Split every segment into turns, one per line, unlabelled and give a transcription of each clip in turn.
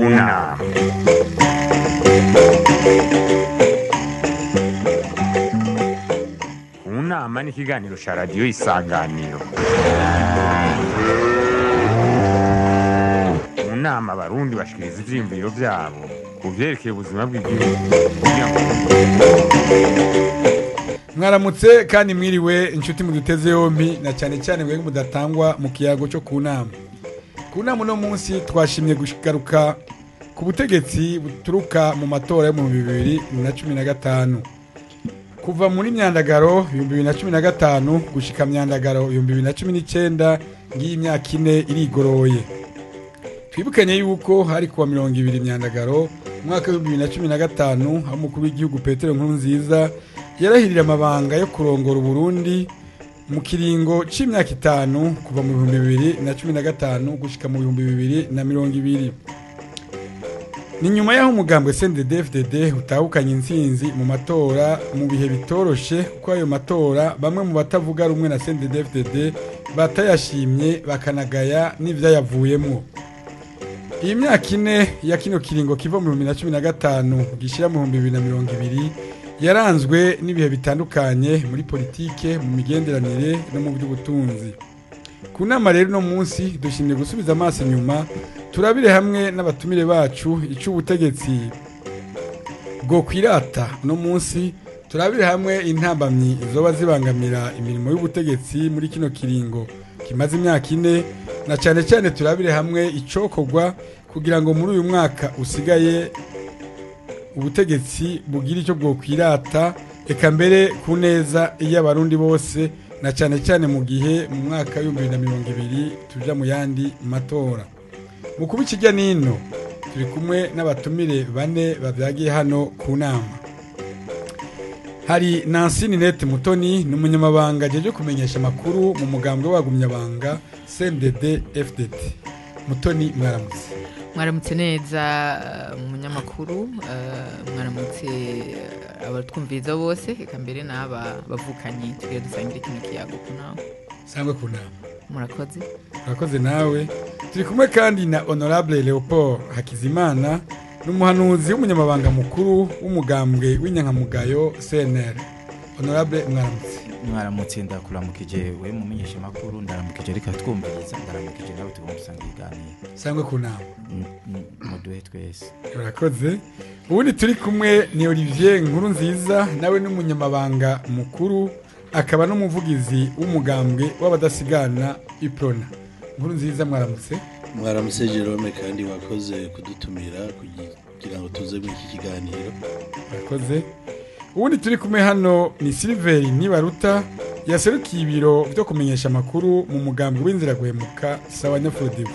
Una. Unama ni ikiganiro cya radiyo Isanganiro. Mu nama abarundi bashikiriza ivyiyumviro vyabo ku vyerekeye ubuzima bw'igihugu kugira ngo
Mwaramutse kandi mwiriwe inshuti muduteze yompi, na cyane cyane mwebwe mudatangwa mu kiyago cyo ku nama. Ku nama uno munsi twashimye gugaruka ku butegetsi buturuka mu matora yo mu 2015. Kuva muri myandagaro 2015 gushika myandagaro 2019, ngiyi imyaka 4 irigoroye. Twibukanye yuko hari kuwa 20 myandagaro umwaka wa 2015, aho umukuru w'igihugu Petero Nkurunziza yarahirira amabanga yo kurongora Uburundi mu kiringo c'imyaka 5, kuva mu 2015 gushika mu 2020. Ni nyuma y'aho umugambwe CNDD-FDD utahukanye intsinzi mu matora mu bihe bitoroshe, kuko ayo matora bamwe mu batavuga rumwe na CNDD-FDD batayashimye bakanagaya n'ivyayavuyemwo. Iyi myaka 4 ya kino kiringo kiva mu 2015 gishira mu 2020 yaranzwe n'ibihe bitandukanye muri politike, mu migenderanire no mu by'ubutunzi. Ku nama rero no munsi dushimye gusubiza amaso inyuma, turabire hamwe n'abatumire bacu ico ubutegetsi bwo kwirata no munsi, turabire hamwe intambamyi zoba zibangamira imirimo y'ubutegetsi muri kino kiringo kimaze imyaka 4, na cyane cyane turabire hamwe icokorwa kugira ngo muri uyu mwaka usigaye ubutegetsi bugira icyo bwo kwirata, eka mbere ku neza y'abarundi bose, na cyane cyane mu gihe mu mwaka wa 2020 tuja mu yandi matora. Mu kuba ikijya nino turi kumwe n'abatumire bane bavyagiye hano ku nama. Hari Nancy Ninette Mutoni, ni umunyamabanga ajeje kumenyesha amakuru mu mugambwe w'abagumyabanga CNDD FDD. Mutoni, mwaramutse.
Mwaramutse neza umunyamakuru, mwaramutse abatwumviriza bose, eka mbere n'aba bavukanyi tugira dusangire kino kiyago ku nama.
Sangwe ku nama.
Murakoze.
Murakoze nawe. Turi kumwe kandi na Honorable Leopold Hakizimana, n'umuhanuzi w'umunyamabanga mukuru w'umugambwe w'inyankamugayo CNL. Honorable, mwaramutse.
Mwaramutse, ndakuramukije we mumenyesha makuru, ndaramukije reka twumviriza, ndaramukije nawe tugomba gusanga iganiro.
Sangwe ku nama.
Muduhe twese.
Murakoze. Ubundi turi kumwe ni Olivier Nkurunziza, nawe n'umunyamabanga mukuru akaba n'umuvugizi w'umugambwe w'abadasigana Iprona. Nkurunziza, mwaramutse.
Mwaramutse Jerome, kandi wakoze kudutumira kugira ngo tuze muri iki kiganiro.
Murakoze. Ubundi turi kumwe hano ni Silver Nibaruta, yaserukiye ibiro byo kumenyesha amakuru mu mugambwe w'inzira guhemuka Sawa Nyafrodivu.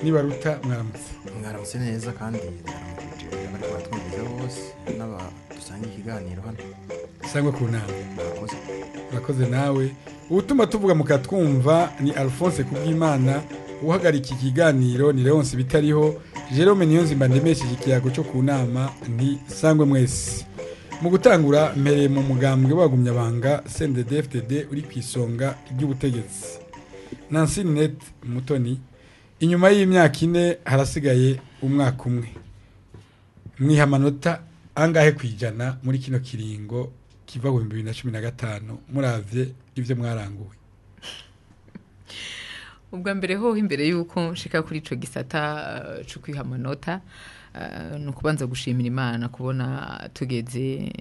Nibaruta, mwaramutse.
Mwaramutse neza kandi ndaramukije abari batwumviza bose n'aba dusangiye ikiganiro hano.
Sangwe ku nama.
Murakoze.
Murakoze nawe. Ubutuma tuvuga mukatwumva ni Alphonse Kubwimana, uhagarika ikiganiro ni Leonce Bitariho, Jerome Niyonzima ndemesheje ikiyago cyo ku nama nti sangwe mwese. Mu gutangura mpereye mu mugambwe w'abagumyabanga CNDD-FDD uri ku isonga ry'ubutegetsi. Nancy Ninette Mutoni, inyuma y'imyaka 4 harasigaye umwaka umwe. Mwiha amanota angahe kwijana muri kino kiringo kiva mu 2015 muravye ivyo mwaranguwe?
Ubwa mbere ho, imbere yuko nshika kuri ico gisata cyo kwiha amanota, ni ukubanza gushimira Imana kubona tugeze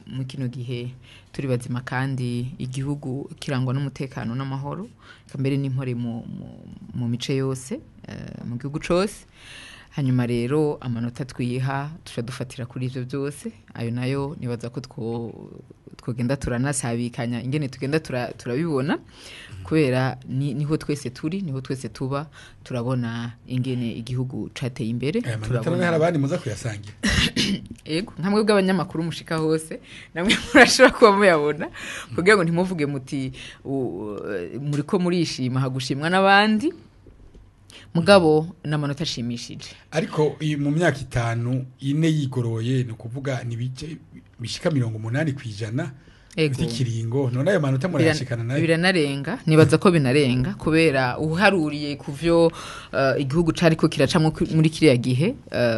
mu kino gihe turi bazima kandi igihugu kirangwa n'umutekano n'amahoro, eka mbere n'impore mu mice yose, mu gihugu cose. Hanyuma rero amanota twiha tuca dufatira kuri ivyo byose, ayo nayo nibaza ko twogenda turanasabikanya ingene tugenda turabibona, kubera niho twese turi, niho twese tuba, turabona ingene igihugu cateye imbere.
Turabona hari abandi muza kuyasangira.
Yego, nkamwe bw'abanyamakuru mushika hose namwe murashobora kuba muyabona, kugira ngo ntimuvuge muti muriko murishima hagushimwa n'abandi. Mugabo n'amanota ashimishije.
Ariko mu myaka 5 ine yigoroye, ni ukuvuga ni bice bishika 80%. Ikiringo none ayo manota murayashikana nayo?
Biranarenga, nibaza ko binarenga kubera uharuriye kuvyo igihugu cariko kiracamwo muri kiriya gihe,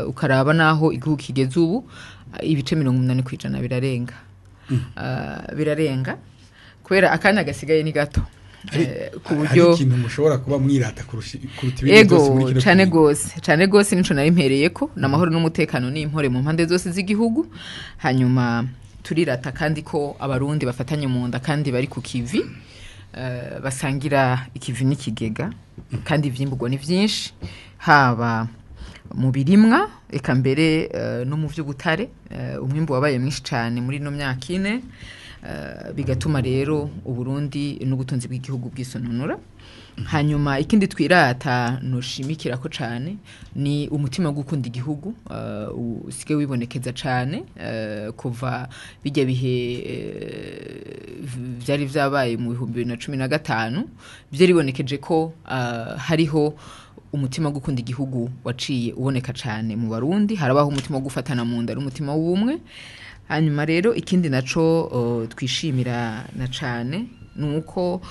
ukaraba naho igihugu kigeze ubu, ibice 80% birarenga. Birarenga kubera akanya gasigaye ni gato. Ku buryo
ikintu mushobora kuba mwirata kuruta ibindi byose muri kino
cane gose, cane gose nico nari mpereyeko, n'amahoro n'umutekano n'impore mu mpande zose z'igihugu. Hanyuma turirata kandi ko abarundi bafatanye mu nda kandi bari ku kivi, basangira ikivi n'ikigega, kandi ivyimburwa ni vyinshi, haba mu birimwa eka mbere no mu vy'ubutare. Umwimbu wabaye mwinshi cane muri no myaka ine, bigatuma rero Uburundi n'ubutunzi bw'igihugu bwisononora. Hanyuma ikindi twirata noshimikira ko cane ni umutima wo gukunda igihugu, usige wibonekeza cane kuva bijya bihe vyari vyabaye mu 2015, vyaribonekeje ko hariho umutima wo gukunda igihugu waciye uboneka cane mu Barundi, harabaho umutima wo gufatana mu nda, umutima w'ubumwe. Hanyuma rero ikindi naco twishimira na cane nuko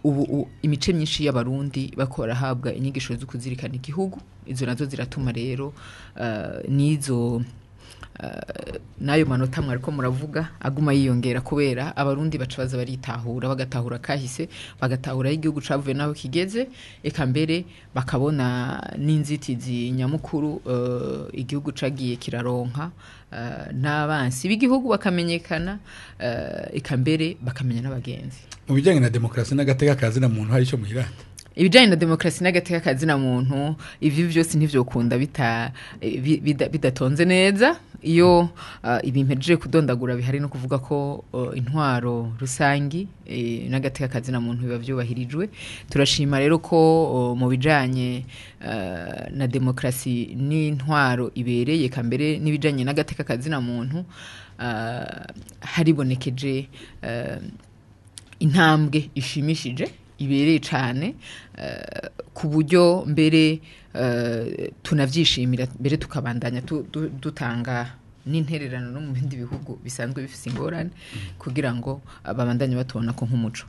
ubu imice myinshi y'abarundi bakora habwa inyigisho zo kuzirikana igihugu, izo nazo ziratuma rero nizo nayo manota mwariko muravuga aguma yiyongera, kubera abarundi baca baza baritahura, bagatahura kahise, bagatahura igihugu cavuye naho kigeze, eka mbere bakabona n'inzitizi nyamukuru igihugu cagiye kiraronka, n'abansi b'igihugu bakamenyekana, eka mbere bakamenya n'abagenzi.
Mu bijanye na demokrasi n'agateka kazina muntu hari ico muhirata?
Ibijanye na demokrasi n'agateka kazina muntu, ivyo byose ntivyokunda bidatonze neza. Iyo ibimpejeje kudondagura bihari no kuvuga ko intwaro rusangi n'agateka kazina muntu biba vyubahirijwe. Turashima rero ko mu bijanye na demokrasi n'intwaro ibereye, kambere n'ibijanye n'agateka kazina muntu, haribonekeje intambwe ishimishije ibereye cane, ku buryo mbere tunavyishimira, mbere tukabandanya dutanga n'intererano no mu bindi bihugu bisanzwe bifise ingorane kugira ngo babandanye batubona ko nk'umuco.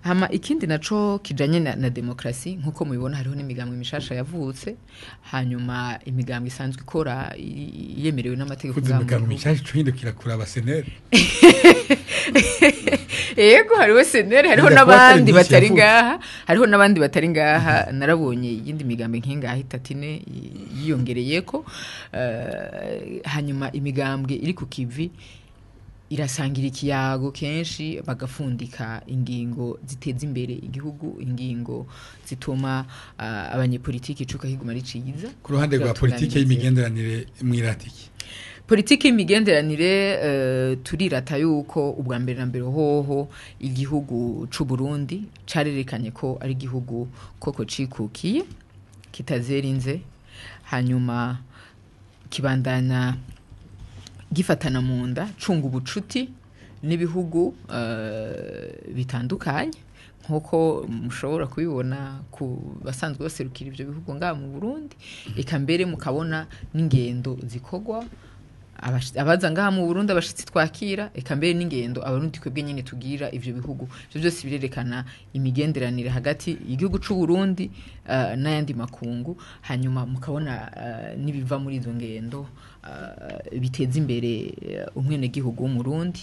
Hama ikindi naco kijanye na demokrasi, nkuko mubibona hariho n'imigambwe mishasha yavutse, hanyuma imigambwe isanzwe ikora yemerewe n'amategeko.
Imigambwe mishasha cuhindukira kuraba senere.
Yego, hariho senere, hariho n'abandi batari ngaha, hariho n'abandi batari ngaha. Narabonye iyindi migambi nk'ingaha itatine yiyongereyeko. Hanyuma imigambwe iri ku kivi irasangira ikiyago kenshi, bagafundika ingingo ziteza imbere igihugu, ingingo zituma abanyepolitiki icuka kiguma ari ciza.
Ku ruhande rwa politike y'imigenderanire mwiratiki?
Politiki y'imigenderanire turirata yuko ubwa mbere na mbere hoho igihugu c'u Burundi carerekanye ko ari igihugu koko cikukiye kitazerinze, hanyuma kibandana gifatana mu nda, cunga ubucuti n'ibihugu bitandukanye, nkuko mushobora kubibona ku basanzwe baserukira ivyo bihugu ngaha mu Burundi, eka mbere mukabona n'ingendo zikogwa abaza ngaha mu Burundi, abashitsi twakira, eka mbere n'ingendo abarundi twebwe nyene tugira ivyo bihugu. Ivyo byose birerekana imigenderanire hagati y'igihugu c'u Burundi n'ayandi makungu. Hanyuma mukabona nibiva muri izo ngendo biteza imbere umwene gihugu w'Umurundi,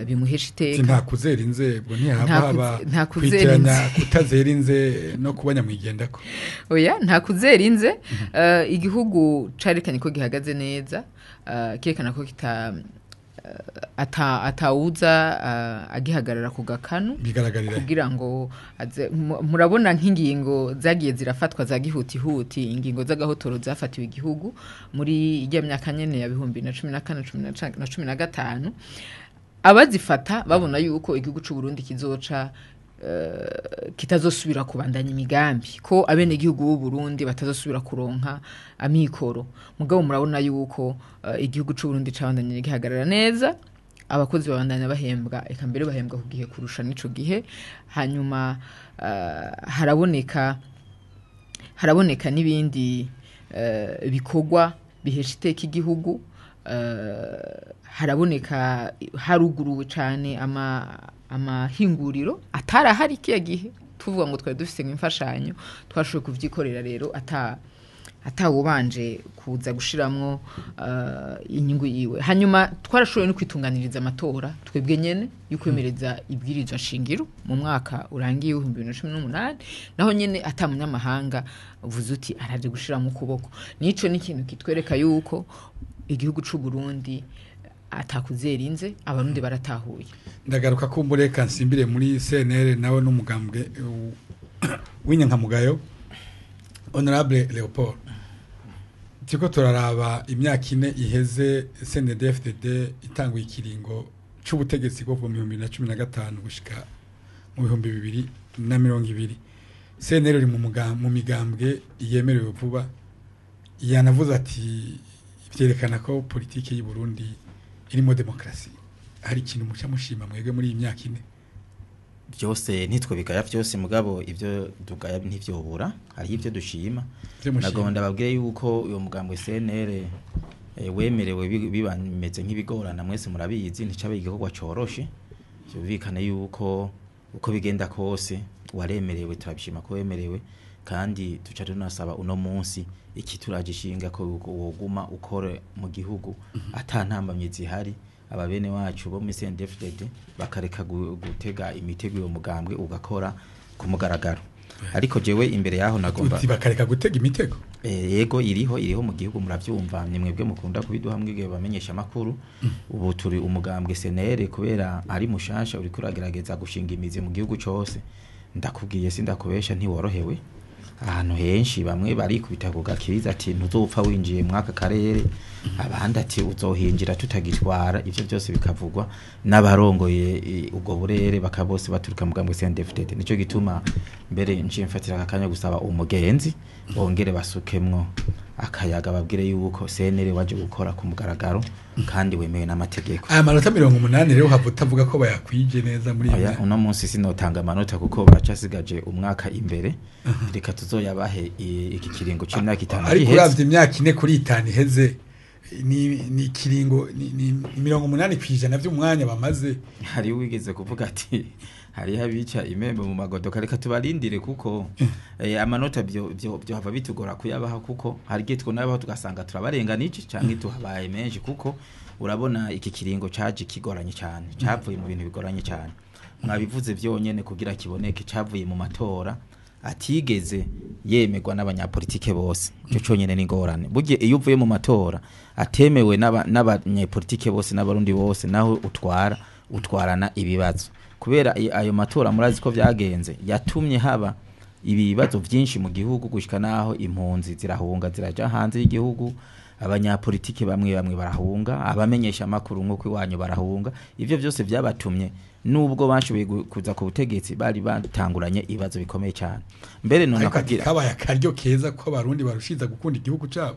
bimuhesha iteka.
Nta kuzera inzego, ntihaba kwitiranya kutazera inze no kubanya mwigendako.
Oya, nta kuzera inze. Igihugu carekanye ko gihagaze neza, kerekana ko kita atawuza agihagarara ku gakanu, kugira ngo murabona nk'ingingo zagiye zirafatwa za gihutihuti, ingingo z'agahotoro zafatiwe igihugu muri ijya myaka nyene ya 2014 na 15, abazifata babona yuko igihugu c'u Burundi kizoca kitazosubira kubandanya imigambi, ko abene igihugu b'u Burundi batazosubira kuronka amikoro. Mugabo murabona yuko igihugu c'u Burundi cabandanye gihagarara neza, abakozi babandanya bahembwa, eka mbere bahembwa ku gihe kurusha nico gihe. Hanyuma haraboneka n'ibindi bikorwa bihesha iteka igihugu, Haraboneka haruguruwe cyane amahinguriro atarahari kiya gihe tuvuga ngo twari dufise imfashanyo, twashoboye kuvyikorera rero atawubanje kuza gushiramwo inyungu yiwe. Hanyuma twarashoboye no kwitunganiriza amatora twebwe nyene yukwemereza ibwirizwa shingiro mu mwaka urangiye 2018, naho nyene atamunyamahanga uvuze uti araje gushiramo ukuboko. Nico ni ikintu kitwereka yuko igihugu c'u Burundi atakuzerinze, abarundi baratahuye.
Ndagaruka kumbure nsimbire muri CNL nawe n'umugambwe w'inyankamugayo Honorable Leopold. Turiko turaraba imyaka ine iheze CNDD-FDD itanguye ikiringo c'ubutegetsi bwo mu 2015 gushika mu 2020. CNL iri mu migambwe yemerewe vuba, yanavuze ati byerekana ko politike y'u Burundi irimo demokrasi. Hari ikintu muca mushima mwebwe muri iyi myaka ine?
Byose nitwe bigaya byose, mugabo ivyo dugaya ntivyobura, hari ivyo dushima. Nagomba babwire yuko uyo mugambwe CNL wemerewe bibameze nk'ibigorana, mwese murabizi nticabe igikorwa coroshe. Byumvikane yuko uko bigenda kose waremerewe, turabishima ko wemerewe, kandi tuca tunasaba uno munsi iki turagishinga ko woguma ukore mu gihugu ata ntambamye zihari. Ababene wacu bo muri CNDD-FDD bakareka gutega imitego uyo mugambwe ugakora ku mugaragaro. Ariko jewe imbere yaho nagomba
uti bakareka gutega imitego.
Yego iriho mu gihugu, muravyumva ni mwebwe mukunda kubiduha mwige bamenyesha makuru. Ubu turi umugambwe CNL kubera ari mushasha uriko uragerageza gushinga imizi mu gihugu cose. Ndakubwiye sindakubesha ntiworohewe, ahantu henshi bamwe barikubita ku gakiriza ati ntuzopfa winjiye mwaka karere, abandi ati uzohinjira tutagitwara. Ivyo byose bikavugwa n'abarongoye ubwo burere bakabose baturuka mu mugambwe CNDD-FDD. Nico gituma mbere nciye mfatira akanya gusaba umugenzi bongere basukemwo akayaga, babwire yuko CNL waje gukora ku mugaragaro kandi wemewe n'amategeko.
Aya manota 80 rero hava utavuga ko bayakwije neza muri
iyi uno munsi sinotanga amanota kuko baracasigaje umwaka imbere. Reka tuzoyabahe iki kiringo c'imyaka itanu.
Ariko uravye imyaka ine kuri itanu iheze ni kiringo ni 80% vy'umwanya bamaze.
Hari wigeze kuvuga ati hari abica imembe mu magodoka, reka tubarindire kuko amanota byo hava bitugora kuyabaha, kuko hari gihe twonabaho tugasanga turabarenganije canke tuhabaye menshi, kuko urabona iki kiringo caje kigoranye cyane, cavuye mu bintu bigoranye cyane. Mwabivuze byonyene kugira kiboneke, cavuye mu matora atigeze yemerwa n'abanyapolitike bose. Ico cyonyene ni ngorane. Burye iyo uvuye mu matora atemewe n'abanyapolitike bose n'abarundi bose, naho utwarana ibibazo. Kubera ayo matora murazi ko vyagenze, yatumye haba ibibazo byinshi mu gihugu gushika naho impunzi zirahunga ziraja hanze y'igihugu, abanyapolitike bamwe bamwe barahunga, abamenyesha makuru nko kwiwanyu barahunga. Ivyo byose byabatumye nubwo bashoboye kuza ku butegetsi bari batanguranye ibibazo bikomeye cyane. Mbere none
akagira kabaye akaryo keza ko abarundi barushiza gukunda igihugu cyabo.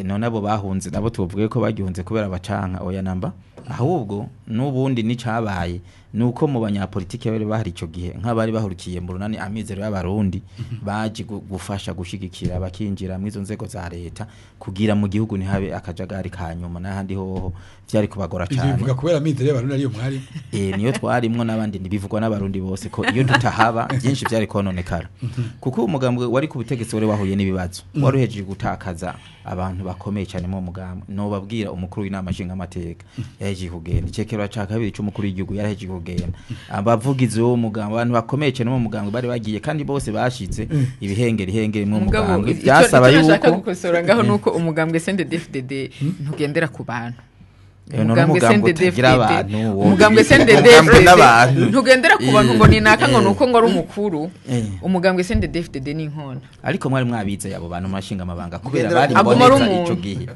None abo bahunze nabo tuvuge ko bagihunze kubera bacanka oya namba, ahubwo nubundi nicabaye nuko mu banyapolitike bari bahari ico gihe nk'abari bahurukiye mu runani amizero y'abarundi baje gufasha gushigikira bakinjira mu izo nzego za leta kugira mu gihugu ntihabe akajagari kanyuma n'ahandi hoho vyari kubagora cyane.
Bivuga kubera amizero y'abarundi ariyo mwari
niyo twarimwo n'abandi nibivugwa n'abarundi bose ko iyo tutahaba byinshi byari kononekara, kuko umugambwe wari ku butegetsi wari wahuye n'ibibazo, wari uhejeje gutakaza abantu bakomeye cyane mu mugambwe. No babwira umukuru w'inama nshinga amateka yahejeje kugenda, icekero ca kabiri c'umukuru w'igihugu yarahejeje kugenda, abavugizi bo mugambwe abantu bakomeye cyane mu mugambwe bari bagiye, kandi bose bashitse ibihengeri hengeri mu mugambwe. Byasaba yuko
gukosora ngaho nuko umugambwe CNDD-FDD ntugendera ku bantu.
Umugambwe
CNDD-FDD ntugendera ku bantu ngo ninaka ngo nuko ngo ari umukuru. Umugambwe CNDD-FDD ni inkona.
Ariko mwari mwabize abo bantu mashinga amabanga kubera bari mboneza ico gihe.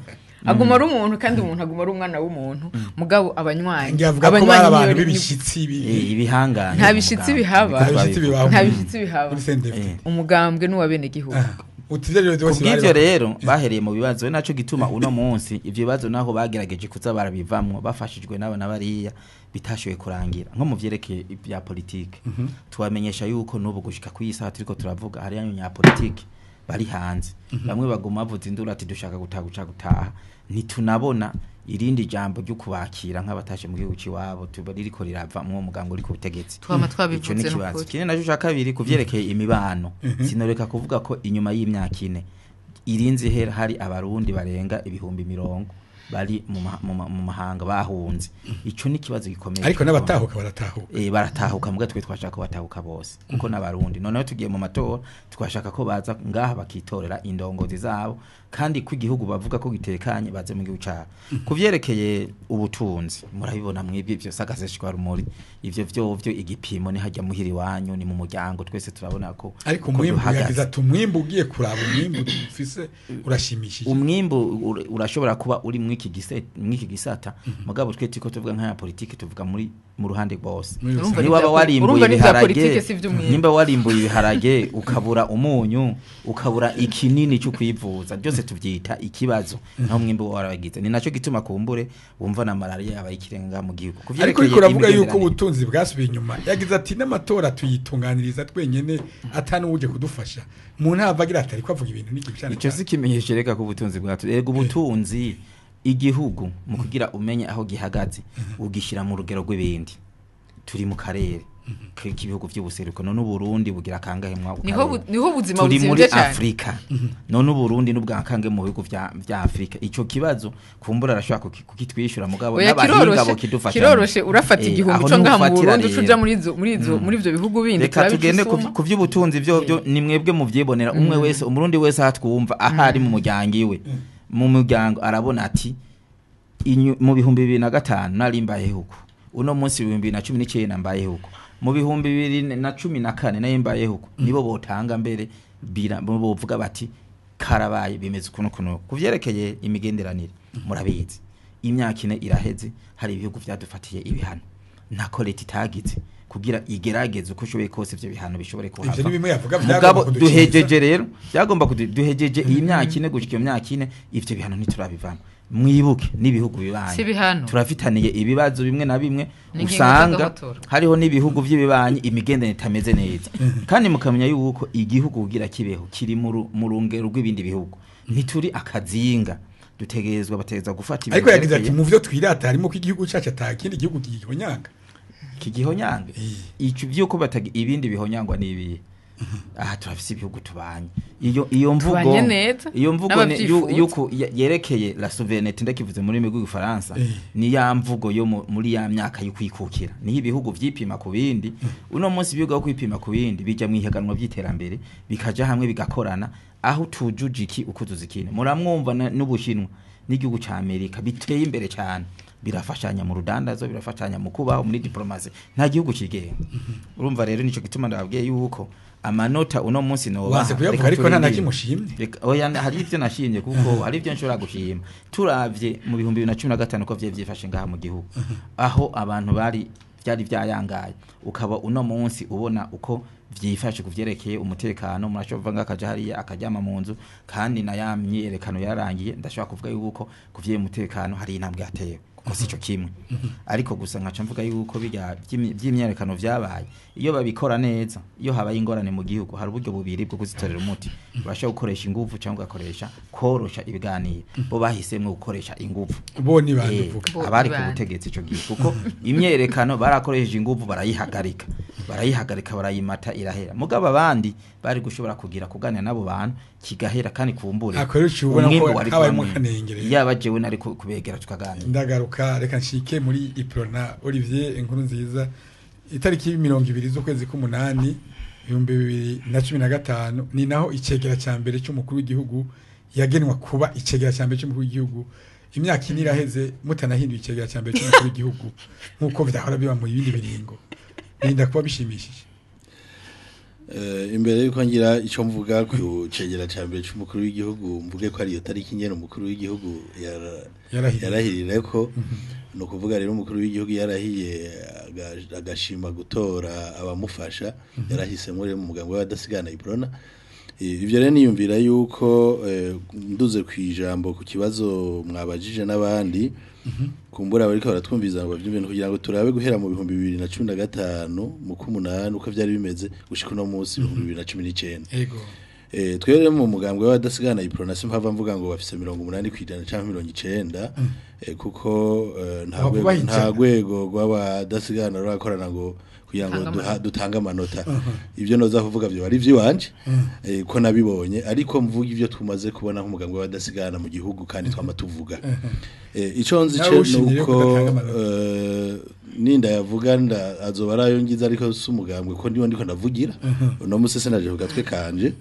Aguma ari umuntu kandi umuntu aguma ari umwana w'umuntu. Mugabo abanywanyi
abantu b'ibishitsi
ibihangane
nta bishitsi bihaba, nta bishitsi bihaba. Umugambwe n'uwa bene gihugu.
Kubw'ivyo rero bahereye mu bibazo, naco gituma uno munsi ivyo bibazo naho bagerageje kuza barabivamwo bafashijwe n'abana bariya bitashoboye kurangira. Nko mu vyerekeye ibya politike, tubamenyesha yuko n'ubu gushika ku isaha turiko turavuga hari yanyu nya politike bari hanze bamwe baguma bavuza induru ati dushaka gutaha guca gutaha ntitunabona irindi jambo ryo kubakira nk'abatashe mu gihugu ciwabo tuba ririko rirava mu muganga uri ku butegetsi.
Twama
Ico
twabivuze
ni ikibazo.
n'ukuri.
Ikindi naco ca kabiri kuvyerekeye imibano, sinoreka kuvuga ko inyuma y'imyaka ine irinze ihera hari abarundi barenga 20,000 bari mu mahanga bahunze. Ico ni ikibazo gikomeye.
Ariko n'abatahuka baratahuka.
Baratahuka muga twe twashaka ko batahuka bose kuko n'abarundi noneho tugiye mu matora twashaka ko baza ngaha bakitorera indongozi zabo kandi ko igihugu bavuga ko gitekanye baze mu gihugu cyabo. Kuvyerekeye ubutunzi murabibona mwibwe ivyo sagaseshwa rumuri ivyo vyo igipimo ni hajya muhiri wanyu ni mu muryango twese turabona ko
ariko
ko
umwimbu
duhagaze.
yagize ati umwimbu ugiye kuraba umwimbu ufise urashimishije.
Umwimbu urashobora kuba uri mw'iki gisata mugabo twe turiko tuvuga nk'aya politike tuvuga muri mu ruhande rwose.
Muri
Urumva
rusange.
ni
Niba
vya
warimbuye
urumva ni vya
ibiharage
politike si ivy'umwimbu.
nimba warimbuye ibiharage ukabura umunyu ukabura ikinini cyo kwivuza byose tuvyita ikibazo naho umwimbu warabagize. Ni naco gituma kumbure wumva na malaria yabaye ikirenga mu gihugu.
Ariko
Kuvyerekeye
uriko uravuga yuko
imigenderanire.
ubutunzi bwasubiye inyuma yagize ati n'amatora tuyitunganiriza twenyene atanuwuje kudufasha mu ntava agira ati ariko avuga ibintu n'iki cyane.
Ico si ikimenyesho reka ko ubutunzi bwacu erega ubutunzi igihugu mu kugira umenye aho gihagaze ugishyira mu rugero rw'ibindi. Turi mu karere k'ibihugu vy'ubuseruko none Uburundi bugira kangahe mwa ako
Niho
karere?
niho ubuzima
Turi muri
buzimvye cyane.
Afrika none Uburundi n'ubwa kangahe mu bihugu vya Afrika? Ico kibazo kumbura arashobora kukitwishyura mugabo
Oya
n'abahinga
kiroroshe
bokidufasha.
kiroroshe urafata igihumbi
Aho
co ngaha mu
ntufatira
Burundi uca
rero.
uja muri ivyo bihugu bindi
Reka
turabica
tugende
isuma.
ku vy'ubutunzi byo ni mwebwe muvyibonera umwe wese umurundi wese ahatwumva ahari mu muryango iwe mu muryango arabona ati mu 2005 nari mbayeho uku uno munsi 2019 mbayeho uku mu 2014 nari mbayeho uku. Nibo botanga mbere bo bovuga bati karabaye bimeze ukuntu kuno. Kuvyerekeye imigenderanire murabizi imyaka ine iraheze hari ibihugu vyadufatiye ibihano ntako leta itagize kugira igerageze uko ishoboye kose ivyo bihano bishobore kuhava.
Ivyo ni bimwe yavuga
Mugabo
vyagomba kudukingiza.
duhejeje rero byagomba duhejeje iyi myaka ine gushika iyo myaka ine ivyo bihano ntiturabivamo. Mwibuke n'ibihugu bibanyi
Si ibihano.
turafitaniye ibibazo bimwe na bimwe
Ni ingingo
usanga
z'agahotora.
hariho n'ibihugu vy'ibibanyi imigenderanire itameze neza kandi mukamenya yuko igihugu kugira kibeho kiri mu rungero rw'ibindi bihugu ntituri akazinga dutegerezwa bategerezwa gufata ibintu
Ariko yagize ati
vyerekeye
mu vyo twirata harimo ko igihugu cacu ata kindi gihugu gihonyanga.
Kigihonyange ico vyuko batagi ibindi bihonyangwa nibihe aha turafise ibihugu tubanye iyo mvugo
Tubanye neza,
iyo mvugo
n'abavyifuza.
yuko yerekeye la souveraineté ndakivuze muri rurimi rw'igifaransa ni ya mvugo yo muri ya myaka yo kwikukira niho ibihugu vyipima ku bindi. Uno munsi ibihugu aho kwipima ku bindi bija mu ihiganwa vy'iterambere bikaja hamwe bigakorana aho tujuje iki ukuzuza ikindi. Muramwumva n'Ubushinwa n'igihugu ca Amerika biteye imbere cyane birafashanya mu rudandazo birafashanya mu kubaho muri diplomasi nta gihugu cigenga. Urumva rero nico gituma ndababwiye yuko amanota uno munsi no
Wanse kuyavuga ariko nta na kimwe ushimye.
Oya hari ivyo nashimye kuko hari ivyo nshobora gushima turavye mu 2015 ko vyari vyifashe ngaha mu gihugu aho abantu bari byari byayangaye ukaba uno munsi ubona uko vyifashe kuvyerekeye umutekano murashobora kuva akaja hariya akaryama mu nzu kandi na ya myiyerekano yarangiye ndashobora kuvuga yuko kuvye umutekano hari intambwe yatewe kuko sico kimwe. Ariko gusa nkaca mvuga yuko bijya vy'imyiyerekano vyabaye iyo babikora neza iyo habaye ingorane mu gihugu hari uburyo bubiri bwo kuzitorera umuti urashobora gukoresha inguvu cyangwa ugakoresha korosha ibiganiro bo bahisemwo gukoresha inguvu.
Bo ni bande uvuga?
Bo
Abari
ni
ku
bande.
butegetsi ico gihe kuko imyerekano barakoresheje inguvu barayihagarika barayimata irahera mugabo abandi bari gushobora kugira kuganira n'abo bantu kigahera kandi kumbure
Ako rero uciye ubona ko
umwimbu wari
habayemwo
kuba
akanenge rero.
yaba jewe nari kubegera tukaganira.
Ndagaruka reka nshike muri Iprona Olivier inkuru nziza itariki 20 z'ukwezi k'umunani 2015 ni naho icegera ca mbere cy'umukuru w'igihugu yagenwa kuba icegera ca mbere cy'umukuru w'igihugu. Imyaka ine iraheze mutanahinduye icegera ca mbere cy'umukuru w'igihugu nk'uko vyahora biba mu bindi biringo birinda kuba bishimishije.
Imbere yuko ngira ico mvuga ku cegera ca mbere c'umukuru w'igihugu mvuge ko ariyo tariki nyene umukuru w'igihugu
Yarahiye.
yarahirire ko ni ukuvuga rero umukuru w'igihugu yarahiye agashima gutora abamufasha yarahisemo rero mu mugambi w'abadasigana Iprona. Ivyo rero niyumvira yuko nduze ku ijambo ku kibazo mwabajije n'abandi kumbura bariko baratwumviza ngo bavyumve kugira ngo turabe guhera mu 2015 mu kumunani uko vyari bimeze gushika uno munsi 2019.
Ego.
Twebwe rero mu mugambwe w'abadasigana Iprona simpava mvuga ngo bafise 80% canke 90, kuko nta
Bavuga
rwego-
bahijana.
nta rwego rw'abadasigana rurakorana ngo kugira ngo
Tange amanota.
dutange amanota. Ibyo noza kuvuga byo ari iby'iwanje, ko nabibonye, ariko mvuga ibyo tumaze kubona nk'umugambwe w'abadasigana mu gihugu kandi twama tuvuga. Ico nzi
Nawe
ce
ushimye
nuko
kudatanga amanota.
Ninda yavuga nda azoba arayo ngize, ariko si umugambwe ko ndiwo ndiko ndavugira uno musi, sinaje ku gatwe kanje.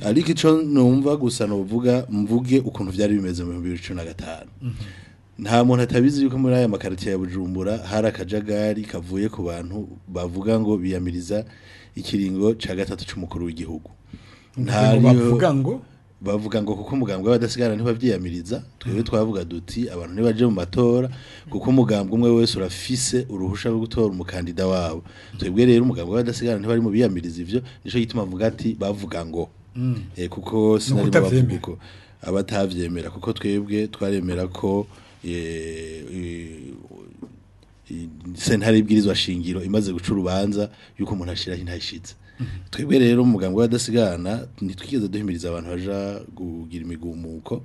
Ariko ico numva gusa novuga, mvuge ukuntu vyari bimeze mu 2015. Nta muntu atabizi yuko muri aya makaritiye ya Bujumbura hari akajagari kavuye ku bantu bavuga ngo biyamiriza ikiringo ca gatatu c'umukuru w'igihugu.
Ngo
Ntariho-
bavuga ngo
bavuga ngo kuko umugambwe w'abadasigana ntibavyiyamiriza. Twebwe twavuga duti abantu ntibaje mu matora, kuko umugambwe umwe wese urafise uruhusha rwo gutora umukandida wabo. Twebwe rero umugambwe w'abadasigana ntibari mu biyamiriza ivyo. Nico gituma mvuga ati bavuga ngo, kuko sinari mu bavuga
ukutavyemera.
uko abatavyemera, kuko twebwe twaremera ko sentare ibwirizwa shingiro imaze guca urubanza yuko umuntu ashiraho intayishitse. Twebwe rero umugambwe w'abadasigana ntitwigeze duhimiriza abantu baja kugira imigumuko.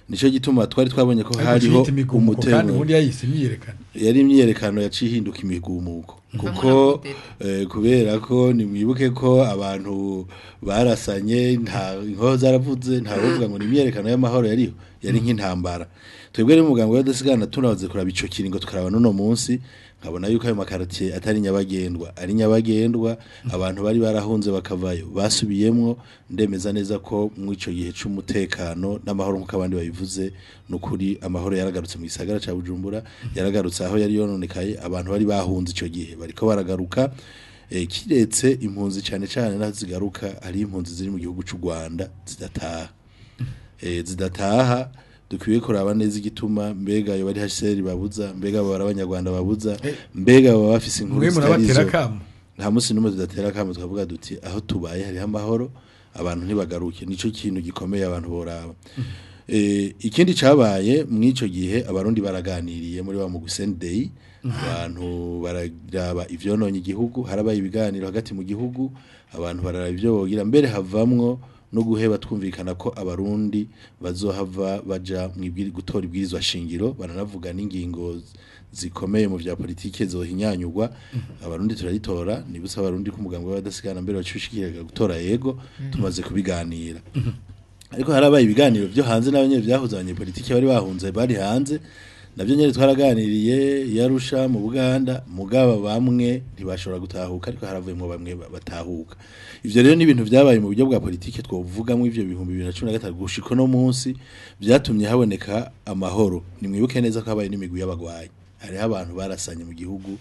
Nico gituma twari twabonye ko
ariko
hariho
ciyita imigumuko kandi
umutego.
ubundi yayise imyiyerekano.
Yari imyiyerekano yaciye ihinduka imigumuko kuko
Ivamwo na
kubera ko nimwibuke ko abantu barasanye, nta inkoho zaravuze, nta uvuga ngo ni imyiyerekano y'amahoro yariho, yari nk'intambara. Twebwe rero umugambwe w'abadasigana tunabaze kuraba ico kiringo, tukaraba n'uno munsi, nkabona yuko ayo makaratiye atari nyabagendwa, ari nyabagendwa. Abantu bari barahunze bakavayo basubiyemwo. Ndemeza neza ko mu ico gihe c'umutekano n'amahoro, nk'uko abandi babivuze, nukuri amahoro yaragarutse mu gisagara ca Bujumbura, yaragarutse aho yari yononekaye. Abantu bari bahunze ico gihe bariko baragaruka, kiretse impunzi cane cane naho zigaruka. Hari impunzi ziri mu gihugu c'u Rwanda zidataha, zidataha. Dukwiye kuraba neza igituma. Mbega ayo bari HCR babuza, mbega abo bari abanyarwanda babuza, mbega baba bafise inkuru
Mwe murabatera
zitari zo?
akamo?
Nta munsi n'umwe tudatera akamo. Tukavuga duti aho tubaye hariho amahoro, abantu ntibagaruke. Nico kintu gikomeye abantu boraba. Ikindi cabaye mw'ico gihe, abarundi baraganiriye muri wa mugwi CNDI, abantu bararaba ivyononye igihugu. Harabaye ibiganiro hagati mu gihugu, abantu bararaba ivyo bogira, mbere havamwo no guheba twumvikana ko abarundi bazohava baja mwibwiri gutora ibwirizwa shingiro, baranavuga n'ingingo zikomeye mu vya politike zohinyanyurwa. Abarundi turaritora. Nibutsa abarundi ko umugambwe w'abadasigana mbere wacushikiraga gutora yego tumaze kubiganira. Ariko harabaye ibiganiro byo hanze n'abanye byahuza abanyepolitike bari bahunze bari hanze, nabyo nyene twaraganiriye yarusha mu Buganda. Mugaba bamwe ntibashobora gutahuka, ariko haravuyemo bamwe batahuka. Ivyo rero ni ibintu vyabaye mu buryo bwa politike twovugamo ivyo 2015 gushika no munsi vyatumye haboneka amahoro. Nimwibuke neza ko habaye n'imigwi y'abagwanyi. Hariho abantu barasanye mu gihugu,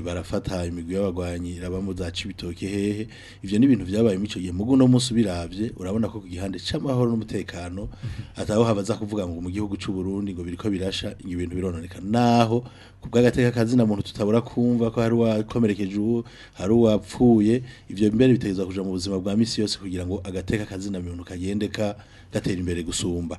barafata imigwi y'abagwanyi irabamo za Cibitoke hehe. Ivyo ni ibintu vyabaye mu ico gihe. Mugu no munsi ubiravye urabona ko ku gihande c'amahoro n'umutekano ataho habaza kuvuga ngo mu gihugu c'u Burundi ngo biriko birasha, ngo ibintu birononeka, naho ku bw'agateka kazina muntu tutabura kumva ko hari uwakomerekeje, uwo hari uwapfuye. Ivyo mbere bitegerezwa kuja mu buzima bwa misi yose kugira ngo agateka kazina muntu kagende ka gatera imbere gusumba.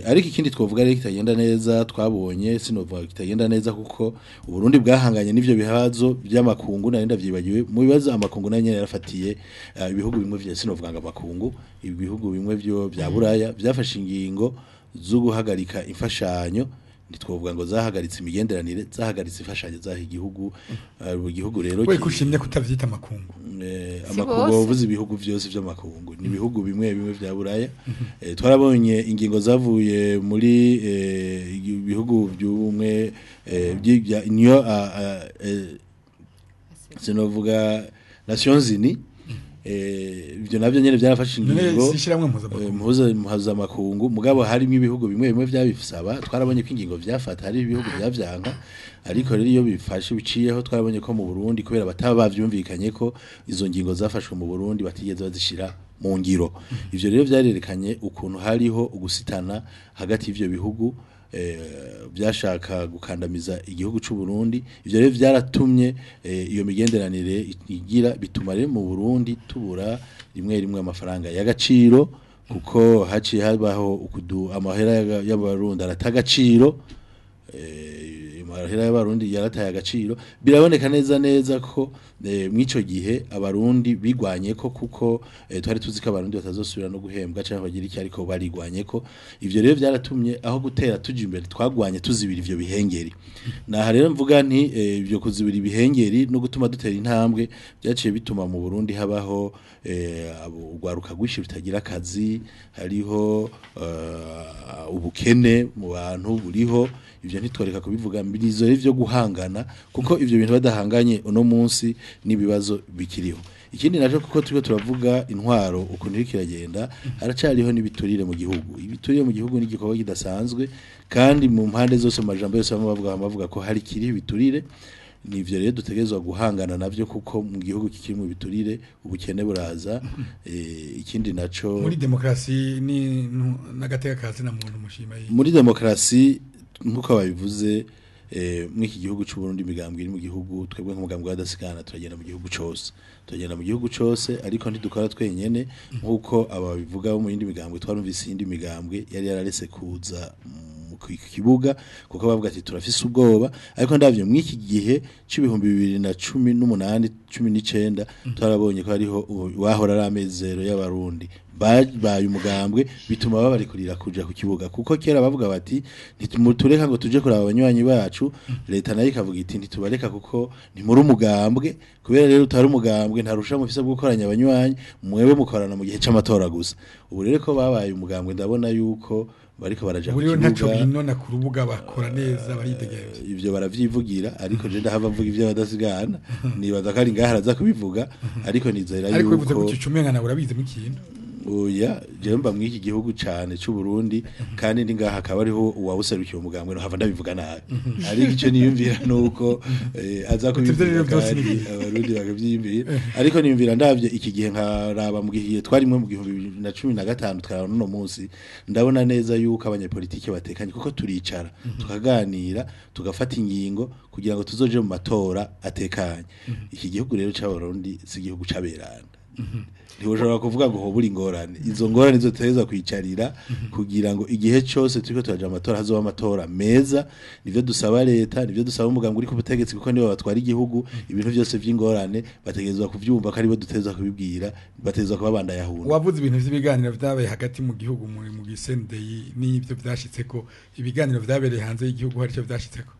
Ariko ikindi twovuga rero kitagenda neza twabonye, sinovuga kitagenda neza kuko Uburundi bwahanganye n'ivyo bihazo by'amakungu, nari ndavyibagiwe. Mu bibazo amakungu nayo nyene yarafatiye, ibihugu bimwe vya, sinovuga ngo amakungu, ibihugu bimwe vyo bya Buraya byafashe ingingo zo guhagarika imfashanyo. Ntitwovuga ngo zahagaritse imigenderanire, zahagaritse imfashanyo zaha igihugu. Igihugu rero
we kushimye kutavyita amakungu.
Si
Amakungu
bose.
wavuze ibihugu byose by'amakungu, ni ibihugu bimwe bimwe vya Buraya. Twarabonye ingingo zavuye muri ibihugu by'ubumwe bya Union, sinovuga Nations Unies. Ibyo navyo nyene byarafashe
None
ingingo
si ishyirahamwe mpuzamakungu?
Mpuzamakungu, mugabo harimo ibihugu bimwe bimwe vyabisaba. Twarabonye ko ingingo vyafata hari ibihugu vyavyanka, ariko rero iyo bifashe biciyeho. Twarabonye ko mu Burundi, kubera bataba bavyumvikanye ko izo ngingo zafashwe mu Burundi batigeze bazishira mu ngiro. Ivyo rero vyarerekanye ukuntu hariho ugusitana hagati y'ivyo bihugu byashaka gukandamiza igihugu c'u Burundi. Ivyo rero vyaratumye iyo migenderanire igira bituma rero mu Burundi tubura rimwe rimwe amafaranga y'agaciro, kuko haciye habaho ukudu amahera y'abarundi aratagaciro. Amahera y'abarundi yarataye agaciro, biraboneka neza neza ko Mw'ico gihe abarundi bigwanye ko kuko twari tuzi ko abarundi batazosubira no guhembwa cyangwa bagira iki, ariko barigwanye ko ivyo rero byaratumye aho gutera tuja imbere twagwanye tuzibira ivyo bihengeri. Naha rero mvuga nti ivyo kuzibira ibihengeri no gutuma dutera intambwe byaciye bituma mu Burundi habaho urwaruka rwinshi rutagira akazi, hariho ubukene mu bantu buriho. Ivyo ntitworeka kubivuga, mbirizo rero vyo guhangana, kuko ivyo bintu badahanganye uno munsi n'ibibazo bikiriho. Ikindi naco, kuko turiko turavuga intwaro ukuntu iriko iragenda, haracariho n'ibiturire mu gihugu. Ibiturire mu gihugu ni igikorwa kidasanzwe, kandi mu mpande zose mu majambo yose bamwe bavuga ko hari kiriho ibiturire. Nivyo rero dutegerezwa guhangana navyo, kuko mu gihugu kikiri mu biturire ubukene buraza. Ikindi naco,
muri demokrasi ni n'agateka kazi na muntu mushima yi?
Muri demokrasi nkuko babivuze, muri iki gihugu c'u Burundi imigambwe iri mu gihugu, twebwe nk'umugambwe w'abadasigana turagenda mu gihugu cose, turagenda mu gihugu cose, ariko ntidukora twenyene nkuko aba babivuga bo mu yindi migambwe. Twarumvise iyindi migambwe yari yararese kuza mu kibuga kuko bavuga ati turafise ubwoba, ariko ndavyo mw'iki gihe c'2018 19 twarabonye ko hariho wahora ari amezero y'abarundi babaye umugambwe, bituma babarekurira kuja ku kibuga, kuko kera bavuga bati ntimutureka ngo tuje kuraba abanywanyi bacu. Leta nayo ikavuga iti ntitubareka kuko ntimuri umugambwe, kubera rero utari umugambwe ntarusha mufise bwo gukoranya abanywanyi, mwebwe mukorana mu gihe c'amatora gusa. Ubu rero ko babaye umugambwe, ndabona yuko bariko baraja ku
ubu rero ntaco
kibuga.
Binona ku rubuga bakora neza, baridegemvya.
Ivyo baravyivugira, ariko je ndahava mvuga ivyo badasigana, nibaza ko ari ngaha araza kubivuga, ariko nizera
ariko bivuze
yuko
gutyo ucumenga nawe urabizi mu kintu.
Oya, jewe mba mw'iki gihugu cane c'u Burundi, kandi ndi ngaha akaba ariho uwawuserukiye umugambwe, no hava ndabivuga nabi, ariko ico niyumvira nuko aza
Uti ivyo rero
kubivuga
vyose
kandi
ni byiza.
abarundi bakavyiyumvira. Ariko niyumvira ndavye iki gihe, nkaraba mu gihe twarimwe mu 2015 twaraba n'uno munsi, ndabona neza yuko abanyepolitike batekanye, kuko turicara tukaganira tugafata ingingo kugira ngo tuzoje mu matora atekanye. Iki gihugu rero c'abarundi si igihugu c'aberanda, ntibushobora kuvuga ngo hobura ingorane. Izo ngorane zo tutegerezwa kwicarira kugira ngo igihe cyose turiko turaja mu matora hazoba amatora meza. Nivyo dusaba leta, nivyo dusaba umugambwe uri ku butegetsi, kuko nibo batwara igihugu. Ibintu byose vy'ingorane bategerezwa kuvyumva ko aribo dutegerezwa kubibwira, bategerezwa kuba bandayahunda.
Wavuze ibintu vy'ibiganiro vyabaye hagati mu gihugu muri mu gisendeye n'ibyo vyashitseko. Ibiganiro vyabereye hanze y'igihugu hari icyo vyashitseko?